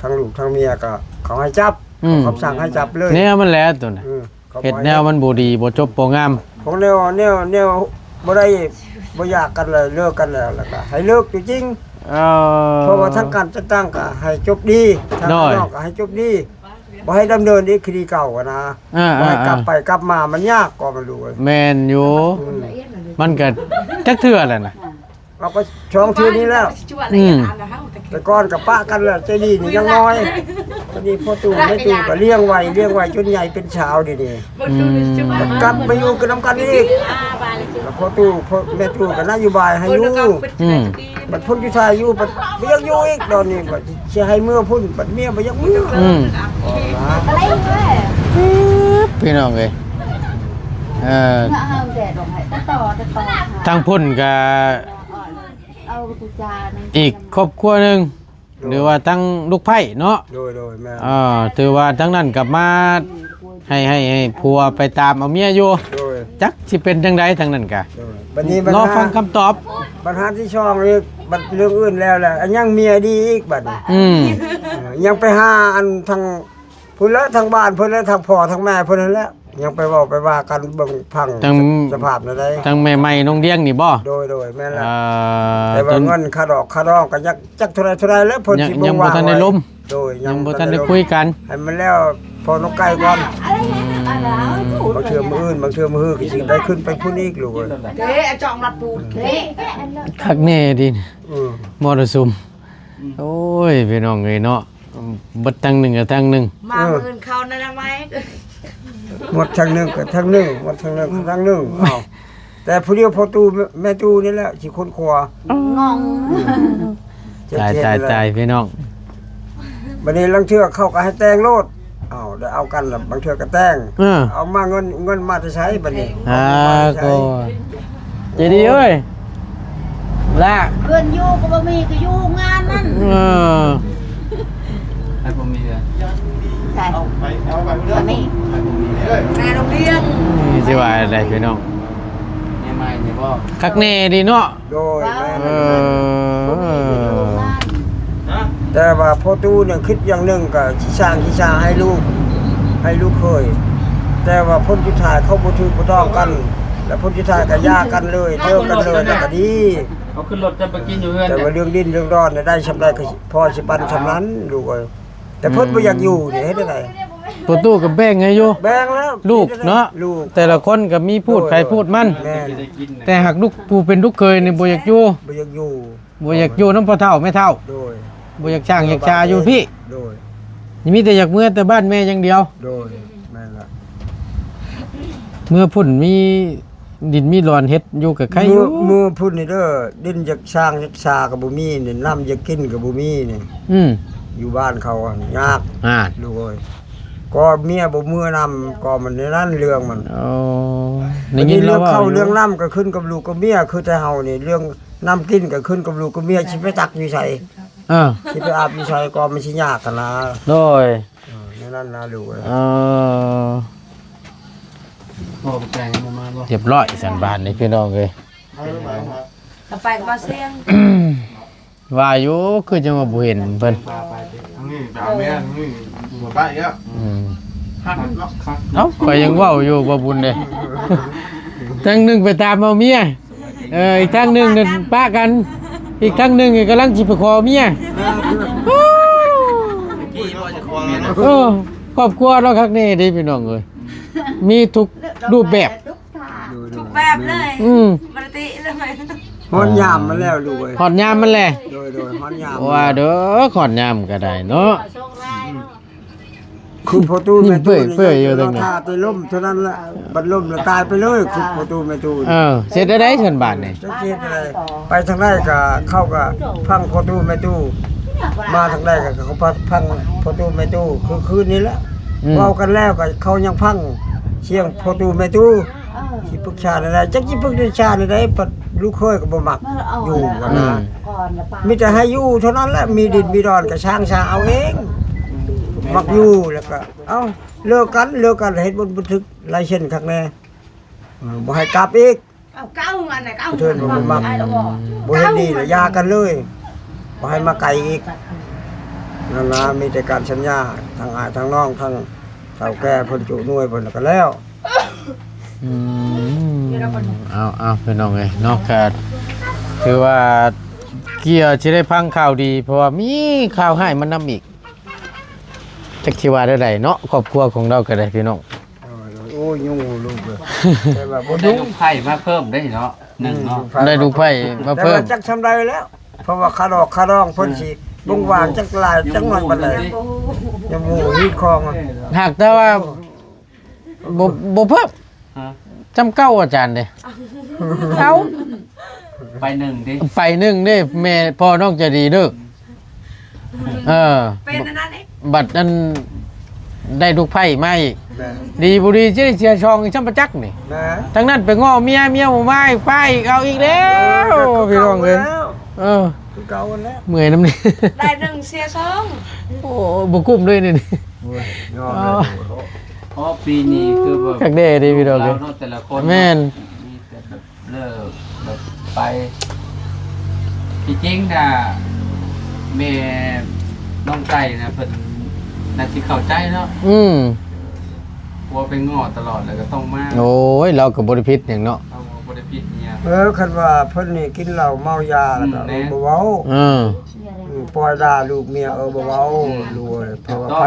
ທັງລູກທັງເມຍກໍເຂົາໃຫ້ຈັບ ອືມ ເຂົາສັ່ງໃຫ້ຈັບເລີຍ ແນວມັນແຫຼະໂຕນັ້ນ ເອີ ເຮັດແນວມັນບໍ່ດີ ບໍ່ຈົບບໍ່ງາມ ຂອງແນວ ແນວ ແນວບໍ່ໄດ້ ບໍ່ຢາກກັນແລ້ວ ເລີກກັນແລ້ວ ແລ້ວກໍໃຫ້ເລີກຕົວຈິງ ເອີ ເພາະວ່າທາງການຈັດຕັ້ງກໍໃຫ້ຈົບດີ ທາງ ໂດຍ ນອກກໍໃຫ້ຈົບດີ ບໍ່ໃຫ້ດຳເນີນອີກຄະດີເກົ່າຫັ້ນນະ ເອີ ບໍ່ໃຫ້ ເອີ ກັບໄປກັບມາ ມັນຍາກກໍມັນຮູ້ເວີຍ ແມ່ນຢູ່ ອືມ ມັນກໍຈັກເທື່ອແລ້ວນະ ເອົາກໍສອງເທື່ອນີ້ແລ້ວ ອືມ ແຕ່ກ່ອນກໍປະກັນແລ້ວ ໃຈດີນີ້ຍັງນ້ອຍ ຕອນນີ້ພໍ່ຕູ້ແມ່ຕູ້ກໍລ້ຽງໄວ້ ລ້ຽງໄວ້ຈົນໃຫຍ່ເປັນສາວດຽວນີ້ ອືມ ກັບມາຢູ່ກັນນຳກັນອີກ ແລ້ວພໍ່ຕູ້ ພໍ່ ແມ່ຕູ້ກໍນະໂຍບາຍໃຫ້ຢູ່ ອືມ ບັດພຸ້ນຢູ່ໄທຢູ່ ບັດບໍ່ຢາກຢູ່ອີກ ດອນນີ້ບັດຊິໃຫ້ເມືອພຸ້ນ ບັດເມຍບໍ່ຢາກເມືອ ອືມ ພີ່ນ້ອງເອີຍ ເອີ ທາງພຸ້ນກໍອີກຄອບຄົວໜຶ່ງ ໂດຍ ຫຼືວ່າທັງລູກໃພ້ເນາະ ໂດຍ ໂດຍ ແມ່ນ ອ່າ ຖືວ່າທາງນັ້ນກໍມາໃຫ້ ໃຫ້ ໃຫ້ຜົວໄປຕາມເອົາເມຍຢູ່ ໂດຍ ຈັກຊິເປັນຈັ່ງໃດທາງນັ້ນກະ ໂດຍ ບັດນີ້ບັນຫາ ລໍຟັງຄຳຕອບ ບັນຫາທີສອງອີກ ບັດເລື່ອງອື່ນແລ້ວແຫຼະ ອັນຍັງເມຍດີອີກບັດນີ້ ອືມ ເອີ ຍັງໄປຫາອັນທາງພຸ້ນແຫຼະ ທາງບ້ານເພິ່ນແຫຼະ ທາງພໍ່ທາງແມ່ເພິ່ນຫັ້ນແຫຼະ ຍັງໄປເວົ້າໄປວ່າກັນເບິ່ງພັງ ທາງ ສະພາບແນວໃດ ທາງແມ່ໃໝ່ນ້ອງດຽງນີ້ບໍ່? ໂດຍ ໂດຍ ແມ່ນແລ້ວ ເອີ ແຕ່ວ່າເງິນຄ່າດອກຄ່າດອງກໍຍັງຈັກເທົ່າໃດເທົ່າໃດແລ້ວ ເພິ່ນຊິບໍ່ ຍັງບໍ່ທັນໄດ້ລົມ ໂດຍ ຍັງບໍ່ທັນໄດ້ຄຸຍກັນ ໃຫ້ມັນແລ້ວພໍນ້ອງໄກ່ກ່ອນ ບາງເທື່ອມື້ອື່ນ ບາງເທື່ອມື້ຮືກໍຊິໄດ້ຂຶ້ນໄປພຸ້ນອີກລູກເອີຍ ເດ້ ອາຈອງລັດປູນເດ້ ຄັກແນ່ດີ ເອີ ມໍລະສຸມ ໂອ້ຍ ພີ່ນ້ອງເອີຍເນາະ ເບິດທາງໜຶ່ງກັບທາງໜຶ່ງ ມາ ເອີ ມື້ອື່ນເຂົ້ານະນະໄມ ໝົດທາງໜຶ່ງກໍທາງໜຶ່ງ ໝົດທາງໜຶ່ງກໍທາງໜຶ່ງ ເອົ້າ ແຕ່ຜູ້ດຽວພໍ່ຕູ້ແມ່ຕູ້ນີ້ແຫຼະຊິຄົ້ນຄວ້າ ງົງ ຕາຍ ຕາຍ ຕາຍ ພີ່ນ້ອງ ບັດນີ້ລາງເທື່ອເຂົາກໍໃຫ້ແຕ່ງໂລດ ເອົາ ໄດ້ເອົາກັນລະ ບາງເທື່ອກໍແຕ່ງ ເອີ ເອົາມາເງິນ ເງິນມາແຕ່ໃສບັດນີ້ ອ່າ ເອົາມາແຕ່ໃສ ກໍ ໃຈດີເອີຍ ລະ ເພື່ອນຢູ່ກໍບໍ່ມີ ກໍຢູ່ງານນັ້ນ ເອີ ໃຜບໍ່ມີເຮືອນ ໃຊ່ ເອົາໄປ ເອົາໄປເດີ ອັນນີ້ ໃຜບໍ່ມີເດີ ແມ່ລຳລຽງ ນີ້ຊິວ່າໄດ້ພີ່ນ້ອງ ແມ່ໃໝ່ນີ້ບໍ່ ຄັກແນ່ດີເນາະ ໂດຍ ແມ່ນ ເອີ ແຕ່ວ່າພໍ່ຕູ້ນີ້ຄິດຢ່າງໜຶ່ງກໍຊິສ້າງ ຊິສ້າງໃຫ້ລູກ ໃຫ້ລູກເຂີຍ ແຕ່ວ່າຜົນສຸດທ້າຍເຂົາບໍ່ຖືກບໍ່ຕ້ອງກັນ ແລະຜົນສຸດທ້າຍກໍຢ່າກັນເລີຍ ເລີກກັນເລີຍ ແລ້ວກໍດີ ເຂົາຂຶ້ນລົດຈະໄປກິນຢູ່ເຮືອນ ແຕ່ວ່າເລື່ອງດິນເລື່ອງດອນໄດ້ຊ່ຳໃດກໍພໍຊິປັນຊ່ຳນັ້ນລູກເອີຍ ແຕ່ເພິ່ນ ອືມ ບໍ່ຢາກຢູ່ນີ້ເຮັດຈັ່ງໃດ ພໍ່ຕູ້ກໍແບ່ງໃຫ້ຢູ່ ແບ່ງແລ້ວລູກເນາະ ລູກ ແຕ່ລະຄົນກໍມີພູດໃຜພູດມັນ ແມ່ນ ແຕ່ຫາກລູກຜູ້ເປັນລູກເຂີຍນີ້ບໍ່ຢາກຢູ່ ບໍ່ຢາກຢູ່ ບໍ່ຢາກຢູ່ນຳພໍ່ເຖົ້າແມ່ເຖົ້າ ໂດຍ ບໍ່ຢາກສ້າງຢາກຊາຢູ່ພີ້ ໂດຍ ມີແຕ່ຢາກເມືອແຕ່ບ້ານແມ່ຢ່າງດຽວ ໂດຍ ແມ່ນລະ ເມືອພຸ້ນມີດິນມີດອນເຮັດຢູ່ກໍໄຄຢູ່ ເມືອ ເມືອພຸ້ນນີ້ເດີ ດິນຢາກສ້າງຢາກຊາກໍບໍ່ມີນີ້ ນ້ຳຢາກກິນກໍບໍ່ມີນີ້ ອືມ ຢູ່ບ້ານເຂົາຍາກ ອ່າ ລູກເອີຍ ກໍເມຍບໍ່ເມືອນຳ ກໍມັນແນວນັ້ນເລື່ອງມັນ ໂອ້ ໄດ້ຍິນລາວເວົ້າຢູ່ ເລື່ອງເຂົ້າເລື່ອງນ້ຳກໍຂຶ້ນກັບລູກກັບເມຍ ຄືແຕ່ເຮົານີ້ ເລື່ອງ ນ້ຳກິນກໍຂຶ້ນກັບລູກກັບເມຍ ຊິໄປຕັກຢູ່ໃສ ເອີ ຊິໄປອາບຢູ່ໃສ ກໍມັນຊິຍາກຫັ້ນນະ ໂດຍ ເອີ ແນວນັ້ນນະລູກເອີຍ ເອີ ພໍ່ໄກ່ຍັງບໍ່ມາບໍ່ ຮຽບຮ້ອຍສັນບາດນີ້ພີ່ນ້ອງເອີຍ ກໍໄປກັບບ່າວຊຽງ ວ່າຢູ່ ຄືຈັ່ງວ່າບໍ່ເຫັນເພິ່ນ ນີ້ຕາມແມ່ນນີ້ບໍ່ໄດ້ແລ້ວ ອືມ ຄັກເນາະ ຄັກ ເອົ້າ ຂ້ອຍຍັງເວົ້າຢູ່ ບໍ່ບຸນເດ້ ທາງໜຶ່ງໄປຕາມເອົາເມຍ ເອີ ອີກທາງໜຶ່ງນັ້ນປະກັນ ອີກທາງໜຶ່ງກຳລັງຊິໄປຂໍເມຍ ເອີ ຄອບຄົວເນາະ ຄັກແນ່ເດ້ພີ່ນ້ອງເອີຍ ມີທຸກຮູບແບບ ທຸກແບບເລີຍ ອືມ ບໍ່ໄດ້ຕິເລີຍ ຮອດຍາມມັນແລ້ວລູກເອີຍ ຮອດຍາມມັນແລ້ວ ໂດຍ ໂດຍ ຮອດຍາມ ວ່າເດີ ຮອດຍາມກໍໄດ້ເນາະ ຄືພໍ່ຕູ້ແມ່ຕູ້ນີ້ ເປີຍໆຢູ່ ລາວຖ້າແຕ່ລົ້ມເທົ່ານັ້ນລະ ບັດລົ້ມລະຕາຍໄປເລີຍ ຄືພໍ່ຕູ້ແມ່ຕູ້ ເອີ ເຮັດໄດ້ຊັ້ນບາດນີ້ ຈັກຊິເຮັດໄດ້ ໄປທາງໃດກໍເຂົາກໍຟັງພໍ່ຕູ້ແມ່ຕູ້ ມາທາງໃດກໍເຂົາຟັງພໍ່ຕູ້ແມ່ຕູ້ ຄືຄືນນີ້ແຫຼະ ອືມ ເວົ້າກັນແລ້ວກໍເຂົາຍັງຟັງສຽງພໍ່ຕູ້ແມ່ຕູ້ ຊິປຶກສາແນວໃດ ຈັກຊິປຶກສາແນວໃດ ພັດລູກເຂີຍກໍບໍ່ມັກຢູ່ຫັ້ນນະ ອືມ ມີແຕ່ໃຫ້ຢູ່ເທົ່ານັ້ນແຫຼະ ມີດິນມີດອນກໍຊ່າງຊາເອົາເອງ ມັກຢູ່ແລ້ວກໍ ເອົ້າ ເລີກກັນ ເລີກກັນ ເຮັດບົດບັນທຶກລາຍເຊັນຄັກແນ່ ເອີ ບໍ່ໃຫ້ກັບອີກ ເອົາເກົ່າອັນໃດເກົ່າ ເພິ່ນບໍ່ມັກ ບໍ່ເຮັດດີລະຢ່າກັນເລີຍ ບໍ່ໃຫ້ມາໄກອີກ ນັ້ນລະ ມີແຕ່ການສັນຍາ ທັງອ້າຍທັງນ້ອງ ທັງເຖົ້າແກ່ເພິ່ນຈຸໜ່ວຍເພິ່ນ ແລ້ວກໍແລ້ວ ອືມ ເອົາ ເອົາ ພີ່ນ້ອງເອີຍເນາະ ກໍຖືວ່າເກືອຊິໄດ້ຟັງຂ່າວດີ ເພາະວ່າມີຂ່າວຮ້າຍມານຳອີກ ຈັກຊິວ່າແນວໃດເນາະ ຄອບຄົວຂອງລາວກໍໄດ້ພີ່ນ້ອງ ໂອ້ຍ ຍຸງລູກເອີຍ ແຕ່ວ່າບໍ່ ໄດ້ລູກໄພ້ມາເພີ່ມເດ້ເນາະ ໜຶ່ງເນາະ ອືມ ໄດ້ລູກໄພ້ມາເພີ່ມ ແຕ່ວ່າຈັກຊ່ຳໃດແລ້ວ ເພາະວ່າຄ່າດອກຄ່າດອງເພິ່ນຊິບົ່ງຫວ່າງຈັກຫຼາຍຈັກໜ້ອຍປານໃດ ຍັງບໍ່ຮູ້ຮີດຄອງ ຫາກແຕ່ວ່າ ບໍ່ ບໍ່ເພີ່ມ ຮະ ຈຳເກົ່າອາຈານເດ້ ເອົາ ໄປໜຶ່ງຕິ ໄປໜຶ່ງເດ້ ແມ່ພໍ່ນ້ອງໃຈດີເດີ ເອີ ເປັນອັນນັ້ນເອງ ບັດນັ້ນໄດ້ລູກໄພ້ມາອີກ ແມ່ນ ດີບໍ່ດີຊິໄດ້ເສຍຊ່ອງອີກຊ້ຳປະຈັກນີ້ ແມ່ນ ທາງນັ້ນໄປງໍ້ເມຍ ເມຍບໍ່ມາອີກ ປ້າອີກ ເອົາອີກແລ້ວ ເອີ ພີ່ນ້ອງເອີຍ ເອີ ຄືເກົ່າຫັ້ນແຫຼະ ເມື່ອຍນຳນີ້ ໄດ້ໜຶ່ງເສຍສອງ ໂອ້ ບໍ່ກຸ້ມເລີຍນີ້ ໂອ້ຍ ຍອມເລີຍ ອໍ ປີນີ້ຄືແບບ ຄັກແດ່ເດ້ພີ່ນ້ອງເອີຍ ແຕ່ລະຄົນ ແມ່ນ ມີແຕ່ແບບເລີກແບບໄປ ທີ່ຈິງນະ ແມ່ນ້ອງໄກ່ນະ ເພິ່ນໜ້າຊິເຂົ້າໃຈເນາະ ອືມ ຜົວໄປງໍ້ຕະຫຼອດ ແລ້ວກໍຕ້ອງມາ. ໂອ້ຍ ລາວກໍບໍ່ໄດ້ຜິດຫຍັງເນາະ. ເຮົາບໍ່ໄດ້ຜິດຫຍັງ. ເອີ ຄັນວ່າເພິ່ນນີ້ກິນເຫຼົ້າເມົາຢາ ອືມ ແລ້ວກໍ ແມ່ນ ບໍ່ເວົ້າ. ເອີ ອືມ ປ່ອຍດ່າລູກເມຍ ເອີ ບໍ່ເວົ້າ. ອືມ ລູກເອີຍ ເພາະວ່າໃຜ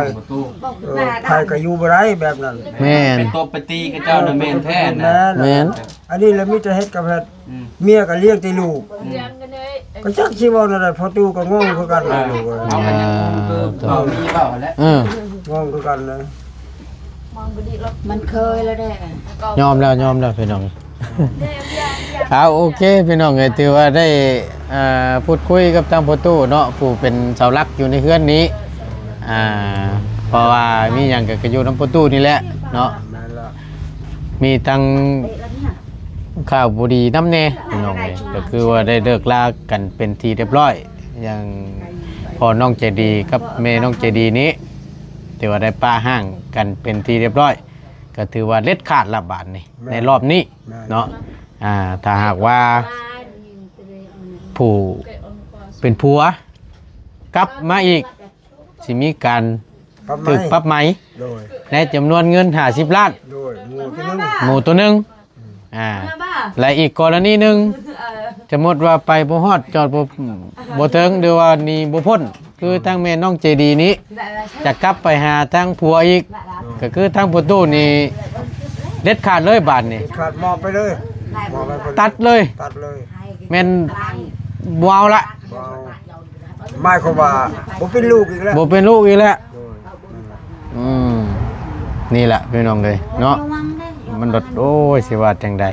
ເອີ ໃຜກໍຢູ່ບໍ່ໄດ້ແບບນັ້ນ. ແມ່ນ ໄປຕົບໄປຕີກັບເຈົ້ານະ ແມ່ນແທ້ນະ. ແມ່ນ ແມ່ນ. ອັນນີ້ລະມີແຕ່ເຮັດກັບເຮັດ. ອືມ ເມຍກໍລ້ຽງແຕ່ລູກ. ອືມ ກໍຈັກຊິເວົ້າແນວໃດ ພໍ່ຕູ້ກໍງົງຄືກັນ. ເອີ ລູກເອີຍ ເຮົາກໍຍັງງົງຄືເວົ້າມີເວົ້າແຫຼະ. ເອີ ງົງຄືກັນນະ. ມັນເຄີຍແລ້ວເດ້. ຍອມແລ້ວ ຍອມແລ້ວພີ່ນ້ອງ. ເອົາ ໂອເຄພີ່ນ້ອງເອີຍ ຖືວ່າໄດ້ ເອີ ພູດຄຸຍກັບທາງພໍ່ຕູ້ເນາະ ຜູ້ເປັນເສົາຫຼັກຢູ່ໃນເຮືອນນີ້. ອ່າ ເພາະວ່າມີຫຍັງກໍ ກໍຢູ່ນຳພໍ່ຕູ້ນີ້ແຫຼະເນາະ. ແມ່ນລະ ມີທັງ ຂ່າວບໍ່ດີນຳແດ່ພີ່ນ້ອງເອີຍ ກໍຄືວ່າໄດ້ເລີກລາກັນເປັນທີ່ຮຽບຮ້ອຍ. ຢ່າງພໍ່ນ້ອງໃຈດີກັບແມ່ນ້ອງໃຈດີນີ້ ຖືວ່າໄດ້ປະຮ້າງກັນເປັນທີ່ຮຽບຮ້ອຍ ກໍຖືວ່າເດັດຂາດລະບາດນີ້. ແມ່ນ ໃນລອບນີ້ ແມ່ນ ເນາະ. ອ່າ ຖ້າຫາກວ່າຜູ້ເປັນຜົວກັບມາອີກ ຊິມີການ ປັບໃໝ ຖືກປັບໃໝ ໂດຍ ໃນຈຳນວນເງິນຫ້າສິບລ້ານ. ໂດຍ ໝູໂຕໜຶ່ງ ໝູໂຕໜຶ່ງ. ອ່າ ແລະອີກກໍລະນີໜຶ່ງ ເອີ ສົມມຸດວ່າໄປບໍ່ຮອດ ຈອດບໍ່ ບໍ່ເຖິງ ຫຼືວ່າໜີບໍ່ພົ້ນ ຄືທາງແມ່ນ້ອງໃຈດີນີ້ຈະກັບໄປຫາທາງຜົວອີກ ກໍຄືທາງພໍ່ຕູ້ນີ້ເດັດຂາດເລີຍບາດນີ້. ເດັດຂາດ ມອບໄປເລີຍ ມອບໄປເລີຍ ຕັດເລີຍ ຕັດເລີຍ. ແມ່ນບໍ່ເອົາລະ ບໍ່ເອົາ. ໝາຍຄວາມວ່າບໍ່ເປັນລູກອີກແລ້ວ ບໍ່ເປັນລູກອີກແລ້ວ. ໂດຍ ອືມ ນີ້ແຫຼະພີ່ນ້ອງເອີຍເນາະ ມັນໂດດ. ໂອ້ຍ ຊິວ່າຈັ່ງໃດ?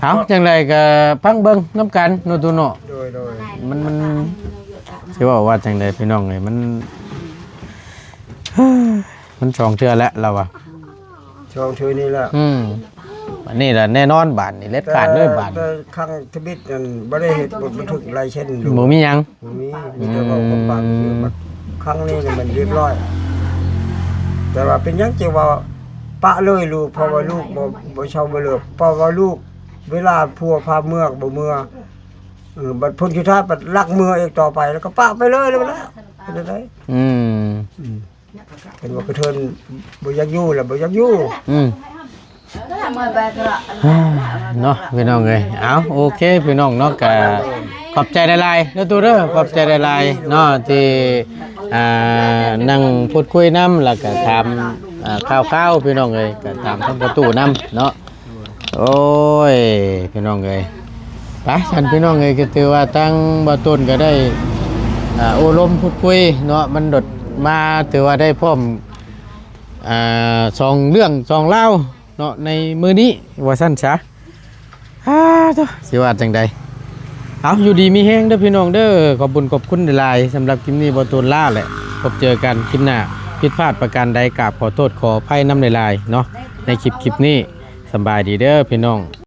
ເອົາ ຈັ່ງໃດກໍຟັງເບິ່ງນຳກັນເນາະ ຕູ້ເນາະ. ໂດຍ ໂດຍ ມັນ ມັນ ຊິເວົ້າວ່າຈັ່ງໃດພີ່ນ້ອງເອີຍ ມັນ ມັນສອງເທື່ອແລ້ວລາວວ່າ ຊ່ວງເທື່ອນີ້ແຫຼະ. ອືມ ອັນນີ້ລະແນ່ນອນບາດນີ້ ເດັດຂາດເລີຍບາດ. ແຕ່ຄັ້ງທຳອິດນັ້ນບໍ່ໄດ້ເຮັດບົດບັນທຶກລາຍເຊັນ. ບໍ່ມີຫຍັງ. ບໍ່ມີ ມີແຕ່ເວົ້າຄວາມປາກຊື່. ອືມ ບັດຄັ້ງນີ້ມັນຮຽບຮ້ອຍ. ແຕ່ວ່າເປັນຫຍັງຈຶ່ງວ່າປະເລີຍລູກ? ເພາະວ່າລູກບໍ່ ບໍ່ເຊົາບໍ່ເລີກ. ເພາະວ່າລູກ ເວລາຜົວພາເມືອກໍບໍ່ເມືອ. ເອີ ບັດຜົນສຸດທ້າຍບັດລັກເມືອອີກຕໍ່ໄປ ແລ້ວກໍປະໄປເລີຍ ແລ້ວແຫຼະ. ເປັນຈັ່ງໃດ? ອືມ ອືມ ເພິ່ນວ່າກະເທີນບໍ່ຢາກຢູ່ລະ ບໍ່ຢາກຢູ່. ອືມ ເນາະ ພີ່ນ້ອງເອີຍ. ເອົາ ໂອເຄ ພີ່ນ້ອງເນາະ ກະຂອບໃຈຫຼາຍໆເດີຕູ້ເດີ ຂອບໃຈຫຼາຍໆເນາະ ທີ່ ອ່າ ນັ່ງພູດຄຸຍນຳ ແລ້ວກະຖາມ ອ່າ ຂ່າວໆ ພີ່ນ້ອງເອີຍ ກະຖາມທາງພໍ່ຕູ້ນຳເນາະ. ໂອ້ຍ ພີ່ນ້ອງເອີຍ ໄປຊັ້ນພີ່ນ້ອງເອີຍ ກໍຖືວ່າທາງບ່າວໂຕນກໍໄດ້ ອ່າ ໂອ້ລົມພູດຄຸຍເນາະ ມັນໂດດມາ ຖືວ່າໄດ້ພ້ອມ ອ່າ ສອງເລື່ອງສອງລາວເນາະ ໃນມື້ນີ້ວ່າຊັ້ນຊະ. ອາ ໂທ້ ຊິວ່າຈັ່ງໃດ? ເອົາ ຢູ່ດີມີແຮງເດີພີ່ນ້ອງເດີ ຂອບບຸນຂອບຄຸນຫຼາຍໆ. ສຳລັບຄລິບນີ້ບ່າວໂຕນລາແຫຼະ ພົບເຈີກັນຄລິບໜ້າ. ຜິດພາດປະການໃດ ກາບຂໍໂທດຂໍອະໄພນຳຫຼາຍໆເນາະ ໃນຄລິບ ຄລິບນີ້. ສະບາຍດີເດີພີ່ນ້ອງ.